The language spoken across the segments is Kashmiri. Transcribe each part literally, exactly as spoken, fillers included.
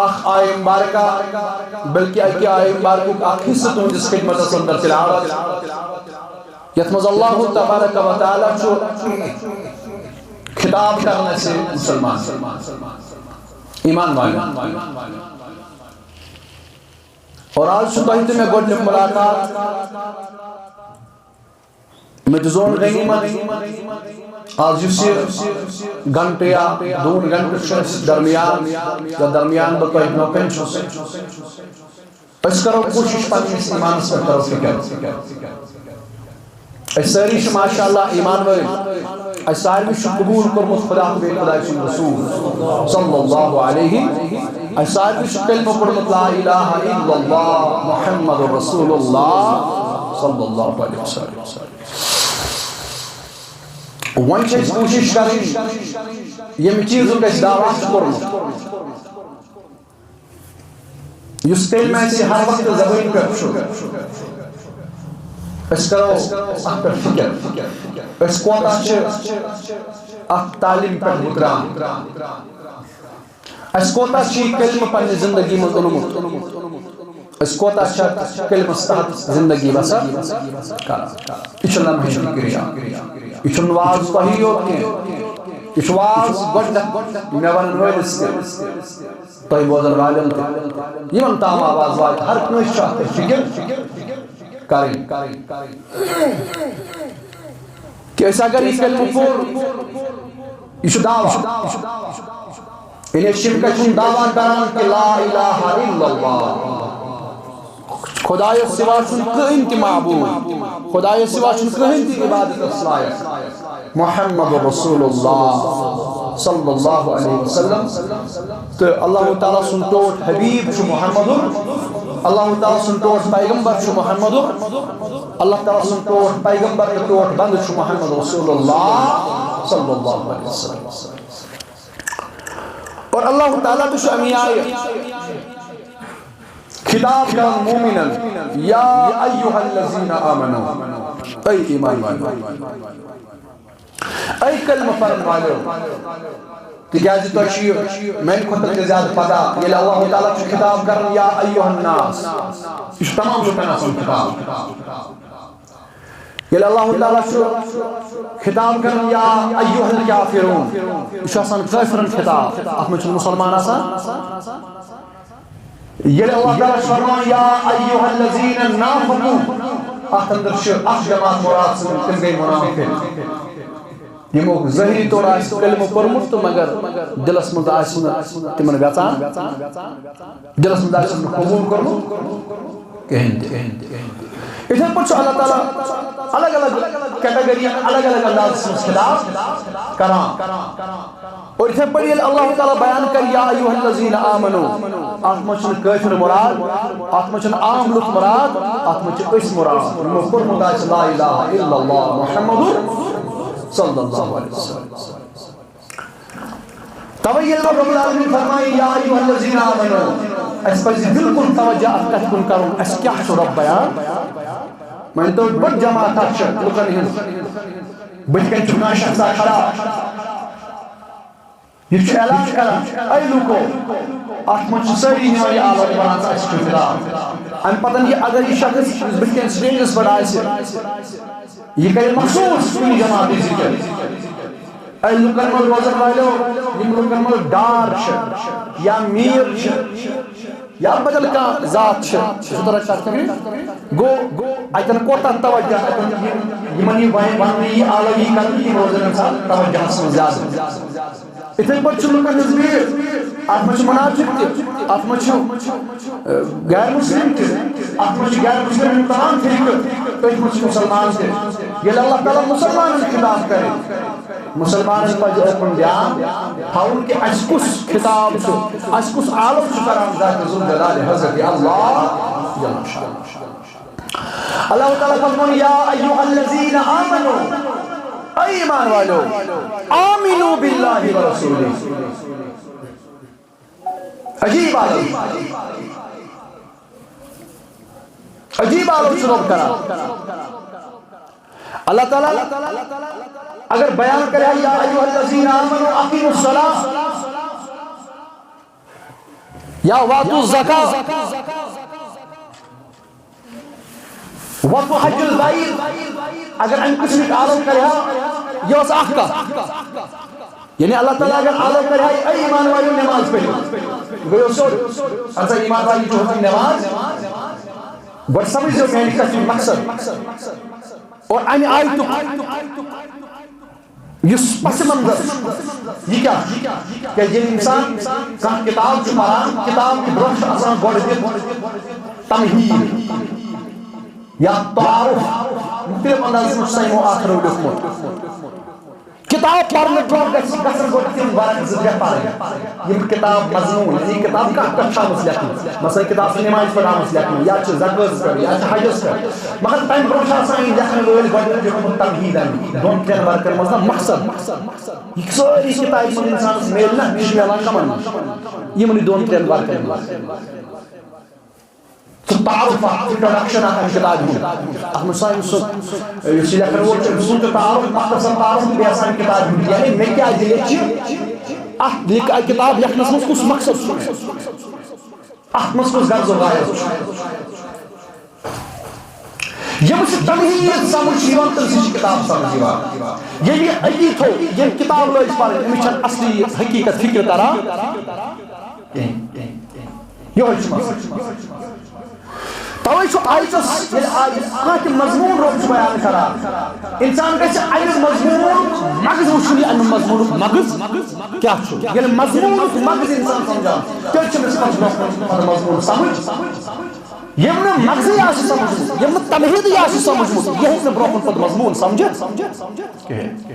اکھ آیہ مبارکہ، بلکہ اکہِ آیہ مبارکُک اکھ حصہٕ تُہنٛدِس خدمتس اندر تلاوت، یتھ منٛز اللہ تبارک و تعالیٰ چھُ خطاب کران اسہِ مسلمان، ایمان والٮ۪ن۔ اور آز چھُ تۄہہِ تہٕ مےٚ گۄڈٕنیُک ملاقات۔ مےٚ تہِ زون غنیمت۔ آز یُس یہِ گھنٹہٕ یا دۄن گھنٹہٕ چھُ اَسہِ درمیان، یا درمیان بہٕ تۄہہِ برونٛہہ کَنہِ چھُس، أسۍ کرو کوٗشِش پننِس ایمانس پٮ۪ٹھ کرو فکر۔ أسۍ سٲری چھِ ماشاء اللہ ایمان وٲلۍ۔ اَسہِ ساروی چھُ قبول کوٚرمُت خدا تہٕ بیٚیہِ خداے سُنٛد رسول صلی اللہ علیہ۔ اَسہِ ساروی چھُ کلمہٕ پوٚرمُت لا الہ الا اللہ محمد رسول اللہ صلی اللہ علیہ وسلم۔ وۄنۍ چھِ اَسہِ کوٗشِش کَرٕنۍ ییٚمہِ چیٖزُک اَسہِ دعویٰ چھُ کوٚرمُت، یُس کلمہٕ اَسہِ ہر وقتہٕ زبٲنۍ پٮ۪ٹھ چھُ، أسۍ کرو اَتھ پٮ۪ٹھ فکر۔ أسۍ کوتاہ چھِ اَتھ تعلیٖم پٮ۪ٹھ وُتران؟ اَسہِ کوتاہ چھُ یہِ کلمہٕ پننہِ زندگی منٛز اوٚنمُت؟ أسۍ کوتاہ چھِ اَتھ کلمس تحت زندگی بسر کران؟ یہِ چھُ لمحہ فکر۔ یہِ چھُنہٕ واز تۄہی یوت کینٛہہ، یہِ چھُ واز گۄڈٕنیتھ مےٚ ونن وٲلِس تہِ، تۄہہِ بوزن والٮ۪ن تہِ۔ یِمن تام آواز واتہِ، ہر کٲنٛسہِ چھُ اَتھ پٮ۪ٹھ فکر کرٕنۍ۔ کہ أسۍ اگر یہِ کلمہٕ پوٚر، یہِ چھُ دعویٰ۔ یعنی أسۍ چھِ وٕنکیٚس چھُنہٕ دعویٰ کران کہ لا الہ الا اللہ، خدایس سوا چھُنہٕ کٕہٕنۍ تہِ معبوٗد، خدایس سوا چھُنہٕ کٕہٕنۍ تہِ عبادتس لایق۔ محمد رسول اللہ صلی اللہ علیہ وسلم۔ تہٕ اللہ تعالیٰ سُنٛد ٹوٹھ حبیب چھُ محمد، اللہ تعالیٰ سُنٛد ٹوٹھ پیغمبر چھُ محمد، اللہ تعالیٰ سُنٛد ٹوٹھ پیغمبر تہٕ ٹوٹھ بندٕ چھُ محمد رسول اللہ صلی اللہ علیہ وسلم۔ اور اللہ تعالیٰ تہِ چھُ اَمی آیہِ خطاب کران مومنن، یا ایھا الذین آمنو، اے ایمان والو، اے کلمہ پرن والو، تِکیازِ تۄہہِ چھُ یہِ میانہِ کھۄتہٕ تہِ زیادٕ پتہ۔ ییٚلہِ اللہ تعالیٰ چھُ خطاب کران یا ایھا الناس، یہِ چھُ تمام لُکن آسان خطاب۔ ییٚلہِ اللہ تعالیٰ چھُ خطاب کران یا ایھا الکافرون، یہِ چھُ آسان کٲفرن خطاب، اتھ منٛز چھُنہٕ مُسلمان آسان۔ ییٚلہِ اللہ تعالیٰ چھُ فرمان یا ایھا الذین نافقو، اتھ اندر چھُ اکھ جماعت مراد سۭتۍ، تِم گٔے منافق، یِمو ظٲہری طور آسہِ کلمہٕ پوٚرمُت تہٕ مگر دلس منٛز آسہِ نہٕ تِمن ویژان، دلس منٛز آسہِ نہٕ قبول کوٚرمُت کِہیٖنۍ تہِ۔ یِتھے پٲٹھۍ چھُ اللہ تعالیٰ الگ الگ کیٹیگری، الگ الگ اندازس منٛز خطاب کران۔ اور یِتھے پٲٹھۍ ییٚلہِ اللہ تعالیٰ بیان کرِ یا ایھا الذین آمنو، اتھ منٛز چھُنہٕ کٲفر مراد، اتھ منٛز چھُنہٕ عام لُکھ مراد، اتھ منٛز چھِ أسۍ مراد، یِمو پوٚرمُت آسہِ لا الہ الا اللہ محمد صلی اللہ علیہ وسلم۔ توے ییٚلہِ رب العالمین فرمایہِ یا ایھا الذین آمنو، اسہِ پزِ بالکل توجہ اتھ کتھِ کُن کرُن، اسہِ کیاہ چھُ رب بیان؟ وۄنۍ تو بٔڑ جماعت اکھ چھِ لُکن ہٕنٛز، بٕتھِ کنہِ چھُ کانٛہہ شخصا کھڑا، یہِ چھُ اعلان کران، اے لوٗکو، اتھ منٛز چھِ سٲری نِوان یہِ آلو، ونان چھِ اسہِ چھُ فِلحال۔ امہِ پتہٕ یہِ، اگر یہِ شخص یُس بٕتھِ کنہِ سٹیجس پٮ۪ٹھ آسہِ، یہِ کرِ مخصوٗص کُنہِ جماعتٕچ ذِکِر۔ اے لُکن منٛز روزن والٮ۪و، یِم لُکن منٛز ڈار چھِ یا میٖر چھِ، یا بدل کانٛہہ ذات چھِ، سُہ تران چھِ اَتھ فِکرِ۔ گوٚو، اَتٮ۪ن کوتاہ توجہ، اَتٮ۪ن یِم، یِمن یہِ وَنہِ، وَننہٕ یی، آلو یی کرنہٕ، یِم روزن اِنسان توجہس منٛز زیادٕ۔ یِتھَے پٲٹھۍ چھُ لُکن ہٕنٛز بھیٖڑ، اَتھ منٛز چھِ مُنافِق تہِ، اَتھ منٛز چھِ، اَ، غیر مُسلِم تہِ، اَتھ منٛز چھِ غیر مُسلِم ہٕنٛدۍ تمام فِرقہٕ، تٔتھۍ منٛز چھِ مُسلمان تہِ۔ ییٚلہِ اللہ تعالیٰ مُسلمانن خطاب کرِ، مُسلمانن پزِ اوکُن دیان تھاوُن کہِ اسہِ کُس خطاب چھُ، اسہِ کُس عالم چھُ کران ذات ذوالجلال حضرت اللہ جل شانہ۔ اللہ تعالیٰ فرمون، یا ایھا الذین آمنو، اے ایمان والو، آمنو باللہ و رسولہ۔ عجیب عالم، عجیب عالم چھُ رب کران۔ اللہ تعالیٰ اگر بیان کرِ ہا، یا ایھا الذین آمنوا اقیموا الصلاۃ، یا واتو زکا، واتو حج البعید۔ اگر امہِ قٕسمٕچ عالم کرِ ہا، یہِ اوس اکھ کتھ۔ یعنی اللہ تعالیٰ اگر عالم کرِ ہا، اے ایمان والٮ۪و، نماز پٔرِو۔ یہِ گوٚو سیوٚد۔ اَہَن سا، ایمان والٮ۪و، چھُ ہوٚتُے نماز۔ گۄڈٕ سمجھ زیو میانہِ کتھِ ہُنٛد مقصد۔ اور امہِ آیتُک یُس پس منظر، یہِ کیٛاہ چھُ؟ کیٛازِ ییٚلہِ اِنسان کانٛہہ کِتاب چھُ پَران، کِتاب کہِ برٛونٛہہ چھُ آسان گۄڈٕ دِتھ تمہیٖد یا تعارُف، مُختٔلِف اندازَس منٛز چھُ آسان یِمو آتھرو لیوٗکھمُت۔ کِتاب پَرنہٕ برٛونٛہہ گژھِ، گژھن گۄڈٕ تِم ورق زٕ ترٛےٚ پَرٕنۍ۔ یِم کِتاب مضموٗن، یعنی کِتاب کَتھ پٮ۪ٹھ چھِ آمٕژ لیکھنہٕ؟ مثلاً، کِتاب چھِ نٮ۪مازِ پٮ۪ٹھ آمٕژ لیکھنہٕ، یا چھِ زکٲژ پٮ۪ٹھ، یا چھِ حجَس پٮ۪ٹھ۔ مگر تَمہِ برٛونٛہہ چھِ آسان یہِ لیکھَن وٲلۍ گۄڈٕنٮ۪تھ لیوٗکھمُت تمہیٖدَن، دۄن ترٛٮ۪ن ورقَن منٛز نا مقصد۔ یہِ سٲری کِتابہِ منٛز اِنسانَس میلہِ نا، یہِ چھِ میلان کَمَن منٛز؟ یِمنٕے دۄن ترٛٮ۪ن ورقَن منٛز۔ سُہ تعارُف اَکھ، introduction اَکھ اَمہِ کِتابہِ ہُنٛد۔ اَتھ منٛز چھُ آسان أمۍ سُنٛد، یُس یہِ لیکھَن وول چھُ، أمۍ سُنٛد تہِ تعارُف، مختصر تعارُف، تہٕ بیٚیہِ آسان کِتابہِ ہُنٛد، یعنی مےٚ کیٛازِ لیٚچھ یہِ؟ اَتھ لیکھ-، کِتاب لیکھنَس منٛز کُس مقصد چھُ؟ اَتھ منٛز کُس غرض و غایت چھُ؟ ییٚمِس یہِ تمہیٖد سمجھ چھِ یِوان، تٔمِس چھِ کِتاب سمجھ یِوان۔ ییٚلہِ یہِ أتی تھوٚو، ییٚلہِ کِتاب لٲج پَرٕنۍ، أمِس چھَنہٕ اَصلی حقیٖقت فِکرِ تَران کِہیٖنۍ۔ یِہوٚے چھُ مسلہٕ۔ تَوَے چھُ آیتَس، ییٚلہِ آ-، کانٛہہ تہِ مضموٗن رۄب چھُ بیان کران، اِنسان گژھِ اَمہِ مضموٗنُک مغز وٕچھُن، یہِ اَمہِ مضموٗنُک مغز کیٛاہ چھُ۔ ییٚلہِ مضموٗنُک مغز اِنسان سمجھان، تیٚلہِ چھُ أمِس پَتہٕ برٛونٛہہ کُن پَتہٕ مضموٗن سمجھ۔ ییٚمۍ نہٕ مغزٕے آسہِ سمجھمُت، ییٚمۍ نہٕ تمہیٖدٕے آسہِ سمجھمُت، یہِ ہیٚکہِ نہٕ برٛونٛہہ کُن پَتہٕ مضموٗن سمجھِتھ کِہیٖنۍ۔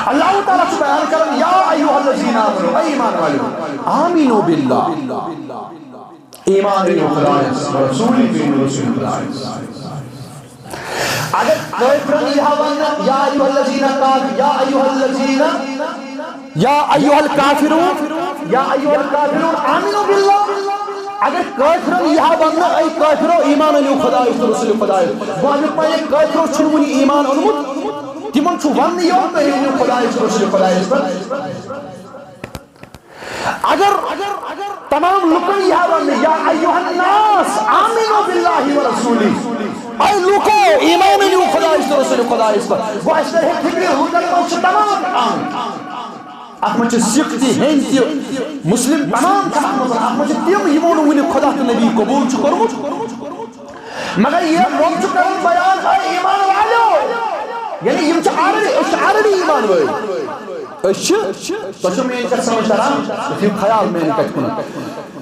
اللہ تعالیٰ چھُ بیان کران، یا ایھا الذین آمنو، اے ایمان والٮ۪و، آمنو باللہ، ایمان أنِو خدایَس، ورسولہ، بیٚیہِ أنِو رسول خدایَس۔ اگر کٲفرن یی ہا وننہٕ، یا ایھا الذین کاف-، یا ایھا الذین، یا ایھا الکافرون، یا ایھا الکافرون، آمنو باللہ۔ اگر کٲفرن یی ہا وننہٕ، اے کٲفرو، ایمان أنِو خدایَس تہٕ رسول خدایَس۔ گوٚو اَمیُک معنی، کٲفرو چھُنہٕ وُنہِ ایمان اوٚنمُت، تِمن چھُ وننہٕ یِوان، تُہۍ أنِو خدایَس تہٕ رسول خدایَس پٮ۪ٹھ۔ اگر تمام لُکن یی ہا وننہٕ، یا ایھا الناس آمنو باللہ ورسولہ، اے لوٗکو، ایمان أنِو خدایَس تہٕ رسول خدایَس پٮ۪ٹھ۔ گوٚو اَسہِ ترِ ہے فِکرِ، لوٗکن منٛز چھِ تمام آمٕتۍ۔ اَتھ منٛز چھِ سِکھ تہِ، ہیٚنٛدۍ تہِ، مُسلِم، تمام چھِ اَتھ منٛز۔ اَتھ منٛز چھِ تِم، یِمو نہٕ وُنہِ خدا تہٕ نبی قبوٗل چھُ کوٚرمُت۔ مگر یہِ رۄب چھُ کران بیان، اے ایمان والٮ۪و۔ یعنی یِم چھِ already، أسۍ چھِ already ایمان وٲلۍ۔ أسۍ چھِ، تۄہہِ چھو میٲنۍ کتھ سمجھ تران؟ تُہۍ تھٲیِو خیال میانہِ کتھِ کُن۔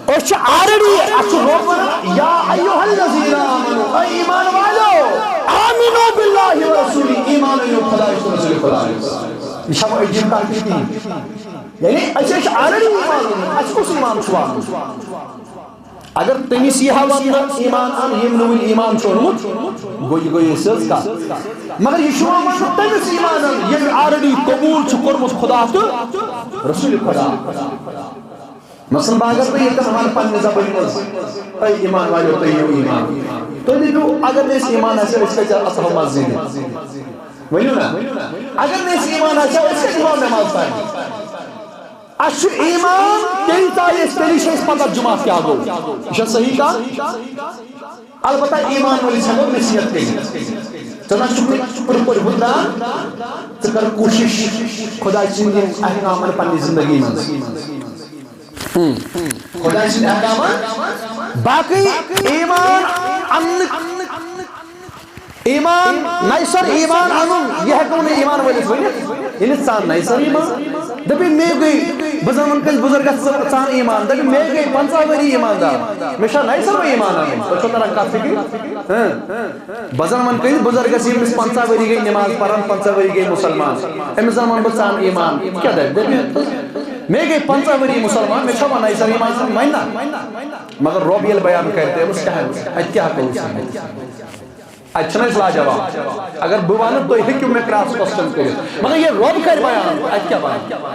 أسۍ چھِ already، اَسہِ چھُ رۄب ونان، یا ایھا الذین آمنو، اے ایمان والٮ۪و، آمنو باللہ ورسولہ، ایمان أنِو خدایَس تہٕ رسول خدایَس۔ یہِ چھا وۄنۍ عجیٖب کتھ کِنہٕ کِہیٖنۍ؟ یعنی أسۍ چھِ already ایمان اوٚنمُت، اَسہِ کُس ایمان چھُ واتُن؟ اگر تٔمِس یی ہا وننہٕ ایمان اَن، ییٚمۍ نہٕ وُنہِ ایمان چھُ اوٚنمُت، گوٚو یہِ گوٚو یہِ سیٚز کتھ۔ مگر یہِ چھُ یِوان وننہٕ تٔمِس ایمان اَن، ییٚمۍ already قبوٗل چھُ کوٚرمُت خدا تہٕ رسول خدا۔ مثلاً بہٕ اگر تۄہہِ ییٚتٮ۪ن ونہٕ پننہِ زبٲنۍ منٛز، اے ایمان والٮ۪و، تُہۍ أنِو ایمان۔ تُہۍ دٔپِو، اگر نہٕ اَسہِ ایمان آسہِ ہا، أسۍ کتہِ اژہو مسجدِ؟ ؤنِو نا۔ اگر نہٕ اَسہِ ایمان آسہِ ہا، أسۍ کتہِ یِمو نماز پرنہِ؟ اَسہِ چھُ ایمان، تیٚلہِ ژایہِ أسۍ، تیٚلہِ چھِ اَسہِ پتہ جمعہ کیٛاہ گوٚو۔ یہِ چھا صحیح کتھ؟ البتہ ایمان وٲلِس ہٮ۪کو نصیحت کٔرِتھ۔ ژٕ نہ چھُکھ نہٕ پٔرۍ پٲٹھۍ وُتران، ژٕ کر کوٗشِش خۄداے سٕنٛدٮ۪ن احکامن پننہِ زندگی منٛز۔ ہم۔ خۄداے سٕنٛدۍ احکامن باقٕے ایمان اننہٕ ایمان، نَیہِ سَرٕ ایمان اَنُن، یہِ ہٮ۪کو نہٕ ایمان وٲلِس ؤنِتھ۔ ییٚلہِ ژٕ اَن نَیہِ سَرٕ ایمان، دَپہِ، مے گٔے، بہٕ زَن وَنہٕ کٲنٛسہِ بُزرگَس، ژٕ، ژٕ اَن ایمان، دَپہِ، مے گٔے پنٛژاہ ؤری ایماندار، مےٚ چھا نَیہِ سَرٕ وۄنۍ ایمان اَنُن؟ تۄہہِ چھو تَران کَتھ فِکرِ؟ ہاں۔ بہٕ زَن وَنہٕ کٲنٛسہِ بُزرگَس، ییٚمِس پنٛژاہ ؤری گٔے نٮ۪ماز پَران، پنٛژاہ ؤری گٔے مُسلمان، أمِس زَن وَنہٕ بہٕ، ژٕ اَن ایمان، کیٛاہ دَپہِ؟ دَپہِ، مے گٔے پنٛژاہ ؤری مُسلمان، مےٚ چھا وۄنۍ نَیہِ سَرٕ ایمان اَنُن؟ وۄنۍ نہ۔ مگر رۄب ییٚلہِ بیان کَرِ، تہٕ أمِس کیٛاہ، اَتہِ کیٛاہ ہٮ۪کو أسۍ ؤنِتھ؟ اَتہِ چھِنہٕ أسۍ لاجواب۔ اگر بہٕ وَنہٕ، تُہۍ ہیٚکِو مےٚ cross question کٔرِتھ، مگر ییٚلہِ رۄب کَرِ بیان، اَتہِ کیٛاہ وَنہٕ؟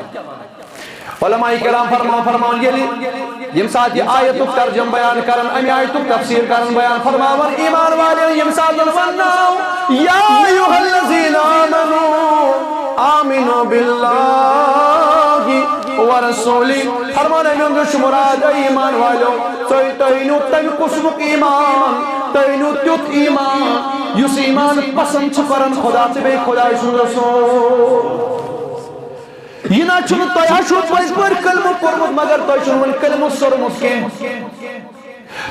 علماء کرام فرماوان، فرماوان، ییٚلہِ، ییٚمہِ ساتہٕ یہِ آیتُک ترجمہٕ بیان کَرَن، اَمہِ آیتُک تفسیٖر کَرَن بیان، فرماوان، ایمان والٮ۪ن ییٚمہِ ساتہٕ وَننہٕ آو، یا ایھا الذین آمنو، آمنو باللہ ورسولی۔ فرمان امیُک چھُ مراد، اے ایمان والو، تُہۍ، تُہۍ أنِو تَمہِ قٕسمُک ایمان، تُہۍ أنِو تیُتھ ایمان یُس ایمان پسند چھُ کران خدا تہٕ بیٚیہِ خداے سُنٛد رسول۔ یہِ نہ چھُنہٕ تۄہہِ آسیو پٔزۍ پٲٹھۍ کلمہٕ پوٚرمُت، مگر تۄہہِ چھُنہٕ وۄنۍ کلمہٕ سوٚرمُت کینٛہہ۔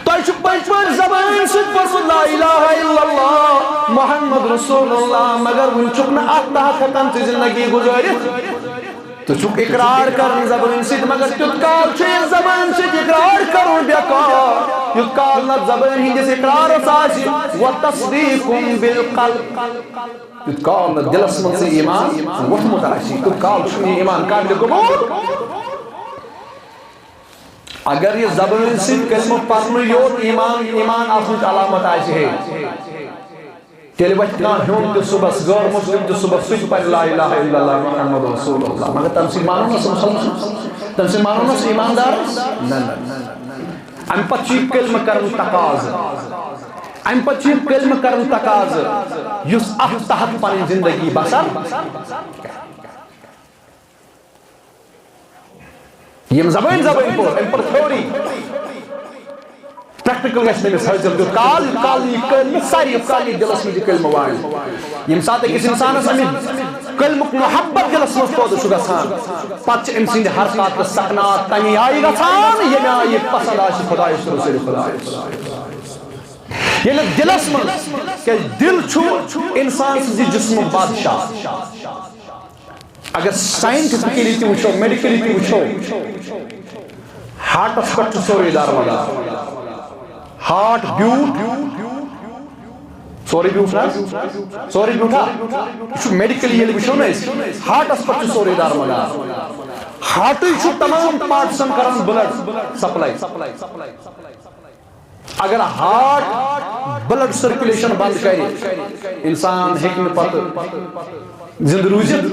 تۄہہِ چھُ پٔزۍ پٲٹھۍ زبٲنۍ سۭتۍ پوٚرمُت لا الہ الا اللہ محمد رسول اللہ، مگر وُنہِ چھُکھ نہٕ اتھ تحت ہٮ۪کان ژٕ زندگی گُزٲرِتھ۔ ژٕ چھُکھ اقرار کران زبٲنۍ سۭتۍ، مگر تیُتھ کال چھُ یہِ زبٲنۍ سۭتۍ اقرار کرُن بیکار، یُتھ کال نہٕ زبٲنۍ ہٕنٛدِس اقرارس آسہِ وتصدیق بالقلب۔ یُتھ کال نہٕ دِلس منٛز ژےٚ ایمان ووٚتھمُت آسی، تیُتھ کال چھُنہٕ یہِ ایمان قابل قبول۔ اگر یہِ زبٲنۍ سۭتۍ کلمہٕ پرنہٕ یوت ایمان، ایمان آسنٕچ علامت آسہِ ہے، تیٚلہِ وۄتھِ کانٛہہ ہیوٚن تہِ صُبحس، غٲر مسلم تہِ صُبحس، سُہ تہِ پرِ لا الہ الا اللہ محمد رسول اللہ، مگر تَمہِ سۭتۍ مانو نہٕ سُہ مُسلمان، تَمہِ سۭتۍ مانو نہٕ سُہ ایماندار۔ نہ، نہ، نہ، نہ۔ اَمہِ پتہٕ چھُ یہِ کلمہٕ کرُن تقاضہٕ، اَمہِ پتہٕ چھُ یہِ کلمہٕ کرُن تقاضہٕ، یُس اَتھ تحت پنٕنۍ زندگی بسر۔ یِم زبٲنۍ زبٲنۍ پٲٹھۍ، أمۍ پٔر تھیوری، پریکٹیکل گژھِ نہٕ أمِس حٲصِل تیُتھ کال، یُتھ کال نہٕ یہِ کلمہٕ سارِ، یُتھ کال نہٕ یہِ دِلس منٛز یہِ کلمہٕ والہِ۔ ییٚمہِ ساتہٕ أکِس اِنسانس اَمہِ کلمُک محبت دِلس منٛز پٲدٕ چھُ گژھان، پتہٕ چھِ أمۍ سٕنٛدِ حرکات تہٕ سکنات تَمی آیہِ گژھان، ییٚمہِ آیہِ یہِ پسنٛد آسہِ خۄدایَس تہٕ رسوٗلِ خۄدایَس۔ ییٚلہِ دِلس منٛز، کیٛازِ دِل چھُ اِنسان سٕنٛزِ جسمُک بادشاہ۔ اگر ساینٹیفکلی تہِ وٕچھو، میڈیکلی تہِ وٕچھو، ہارٹس پٮ۪ٹھ چھُ سورُے دارمدار۔ ہارٹ بیوٗٹھ، سورُے بیوٗٹھ نہ حظ؟ سورُے بیوٗٹھا؟ یہِ چھُ میڈیکلی ییٚلہِ وٕچھو نہ أسۍ، ہارٹس پٮ۪ٹھ چھُ سورُے دارمدار۔ ہارٹٕے چھُ تمام پارٹسن کران بلڈ سپلائی۔ اگر ہارٹ بلڈ سرکولیشن بند کرِ، انسان ہیٚکہِ نہٕ پتہٕ زندٕ روٗزِتھ۔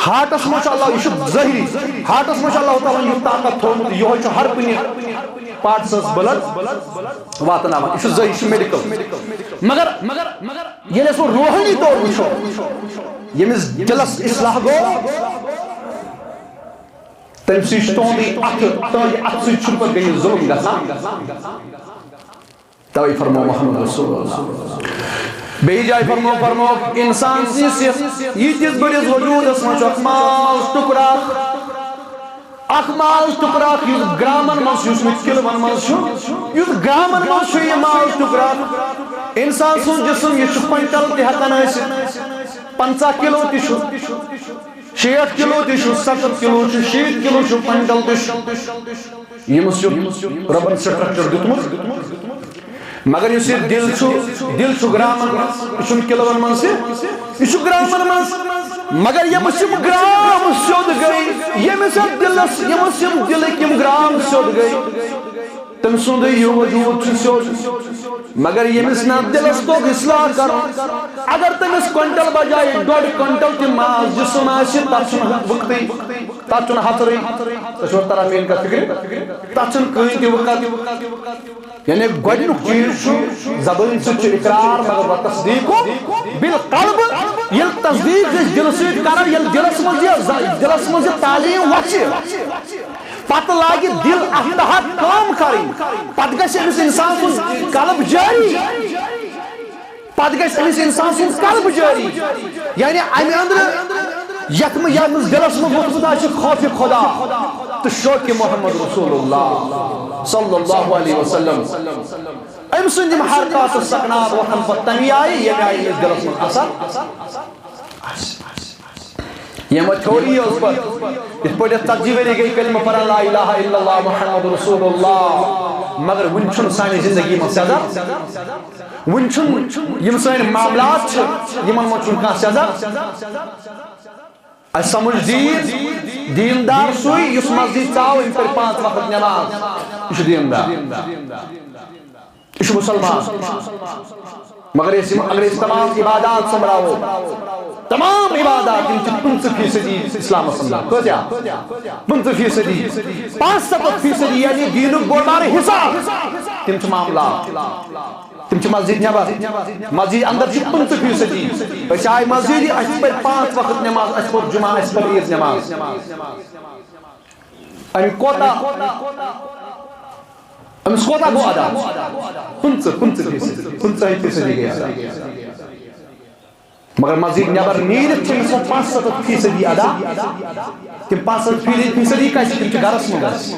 ہارٹس منٛز چھُ اللہ، یہِ چھُ ظٲہری، ہارٹس منٛز چھُ اللہ تعالیٰ ہن یُتھ طاقت تھوٚومُت، یِہوٚے چھُ ہر کُنہِ پارٹسس بلڈ واتناوان۔ یہِ چھُ ظٲہری، یہِ چھُ میڈیکل۔ مگر، مگر، مگر ییٚلہِ أسۍ وۄنۍ روحٲنی طور وٕچھو، ییٚمِس دِلس اصلاح گوٚو، تٔمۍ سۭتۍ چھُ تُہُنٛدُے اَتھٕ، تُہٕنٛدِ اَتھٕ سۭتۍ چھُنہٕ پَتہٕ بیٚیِس ظُلُم گژھان۔ تَوَے فرموو محمد رسول اللہ۔ بیٚیہِ جایہِ فرموو، فرموو، اِنسان سٕنٛدِس یَتھ ییٖتِس بٔڑِس وجوٗدَس منٛز چھُ اَکھ ماز ٹُکرٕ اَکھ، اَکھ ماز ٹُکرٕ اَکھ، یُس گرٛامَن منٛز چھُ، یُس نہٕ کِلوَن منٛز چھُ، یُس گرٛامَن منٛز چھُ یہِ ماز ٹُکرٕ اَکھ۔ اِنسان سُنٛد جسم، یہِ چھُ کویِنٹَل تہِ ہٮ۪کان ٲسِتھ، پنٛژاہ کِلوٗ تہِ چھُ۔ شیٹھ کِلوٗ تہِ چھُ، ستتھ کِلوٗ چھُ، شیٖتھ کِلوٗ چھُ، کویِنٹل تہِ چھُ۔ ییٚمِس یُتھ رۄبن سٹرکچر دیُتمُت۔ مگر یُس یہِ دِل چھُ، دِل چھُ گرامن منٛز، یہِ چھُنہٕ کِلون منٛز تہِ، یہِ چھُ گرامن منٛز۔ مگر ییٚمِس یِم گرام سیوٚد گٔے، ییٚمِس یَتھ دِلس، ییٚمِس یِم دِلٕکۍ یِم گرام سیوٚد گٔے، تٔمۍ سُنٛدُے یہِ وجوٗد چھُ سیوٚد۔ مگر ییٚمِس نہٕ دِلس توٚگ اصلاح کرُن، اگر تٔمِس کوینٹل بجایہِ ڈۄڈ کوینٹل تہِ ماز جسم آسہِ، تتھ چھُنہٕ وقتٕے، تتھ چھُنہٕ ہترٕے۔ تۄہہِ چھُوا تران میٲنۍ کتھ فکرِ؟ تتھ چھُنہٕ کٕہٕنۍ تہِ وقت۔ یعنی گۄڈٕنیُک چیٖز چھُ زبٲنۍ سۭتۍ چھُ اقرار، مگر وتصدیق بالقلب۔ ییٚلہِ تصدیق أسۍ دِلہٕ سۭتۍ کرو، ییٚلہِ دِلس منٛز یہِ ز-، دِلس منٛز یہِ تعلیٖم وۄتھِ، پتہٕ لاگہِ دِل اتھ تحت کٲم کرٕنۍ۔ پتہٕ گژھِ أمِس انسان سُنٛد قلب جٲری۔ پتہٕ گژھِ أمِس انسان سُنٛد قلب جٲری۔ یعنی امہِ اندرٕ یتھ منٛز، یتھ منٛز دِلس منٛز ووٚتھمُت آسہِ خوف خدا تہٕ شوق محمد رسول اللہ صلی اللہ علیہ وسلم، أمۍ سٕنٛدۍ یِم حرکات تہٕ سکنات وۄتھن پتہٕ تمی آیہِ، ییٚمہِ آیہِ أمِس دِلس منٛز اثر آسہِ۔ یِم وۄنۍ تھیوری ٲس پتہٕ، یِتھ پٲٹھۍ یَتھ ژتجی ؤری گٔے کلمہٕ پران، لا الہ الا اللہ محمد رسول اللہ، مگر وُنہِ چھُنہٕ سانہِ زندگی منٛز سیٚزر، وُنہِ چھُنہٕ، یِم سٲنۍ معاملات چھِ، یِمن منٛز چھُنہٕ کانٛہہ سیٚزر۔ اَسہِ سمجھ دیٖن، دیٖندار سُے یُس مسجد ژاو، أمۍ پٔرۍ پانٛژھ وقت نٮ۪ماز، یہِ چھُ دیٖندار۔ یہِ چھُ مُسلمان۔ مگر أسۍ یِم، اگر أسۍ تمام عبادات سوٚمبراوو، تمام عبادات، یِم چھِ پٕنٛژٕہ فیٖصدی اسلامس اندر۔ کۭتیاہ؟ پٕنٛژٕہ فیٖصدی۔ پانٛژھ ستتھ فیٖصدی، یعنی دیٖنُک بوٚڑ بارٕ حصہٕ، تِم چھِ معاملات۔ تِم چھِ مسجد نٮ۪بر۔ مسجد اندر چھِ پٕنٛژٕہ فیٖصدی۔ أسۍ آے مسجد، اَسہِ پٔرۍ پانٛژھ وقت نٮ۪ماز، اَسہِ پوٚر جمعہ، اَسہِ پٔر عیٖد نٮ۪ماز۔ أمۍ کوتاہ، أمِس کوتاہ گوٚو ادا؟ پٕنٛژٕہ، پٕنٛژٕہ فیٖصد، پٕنٛژٕہَے فیٖصدی گٔے ادا۔ مگر مزید نٮ۪بر نیٖرِتھ چھِ أمِس وۄنۍ پانٛژھ ستتھ فیٖصدی ادا۔ تِم پانٛژھ ستتھ فیٖصدی کَتہِ چھِ؟ تِم چھِ گرس منٛز،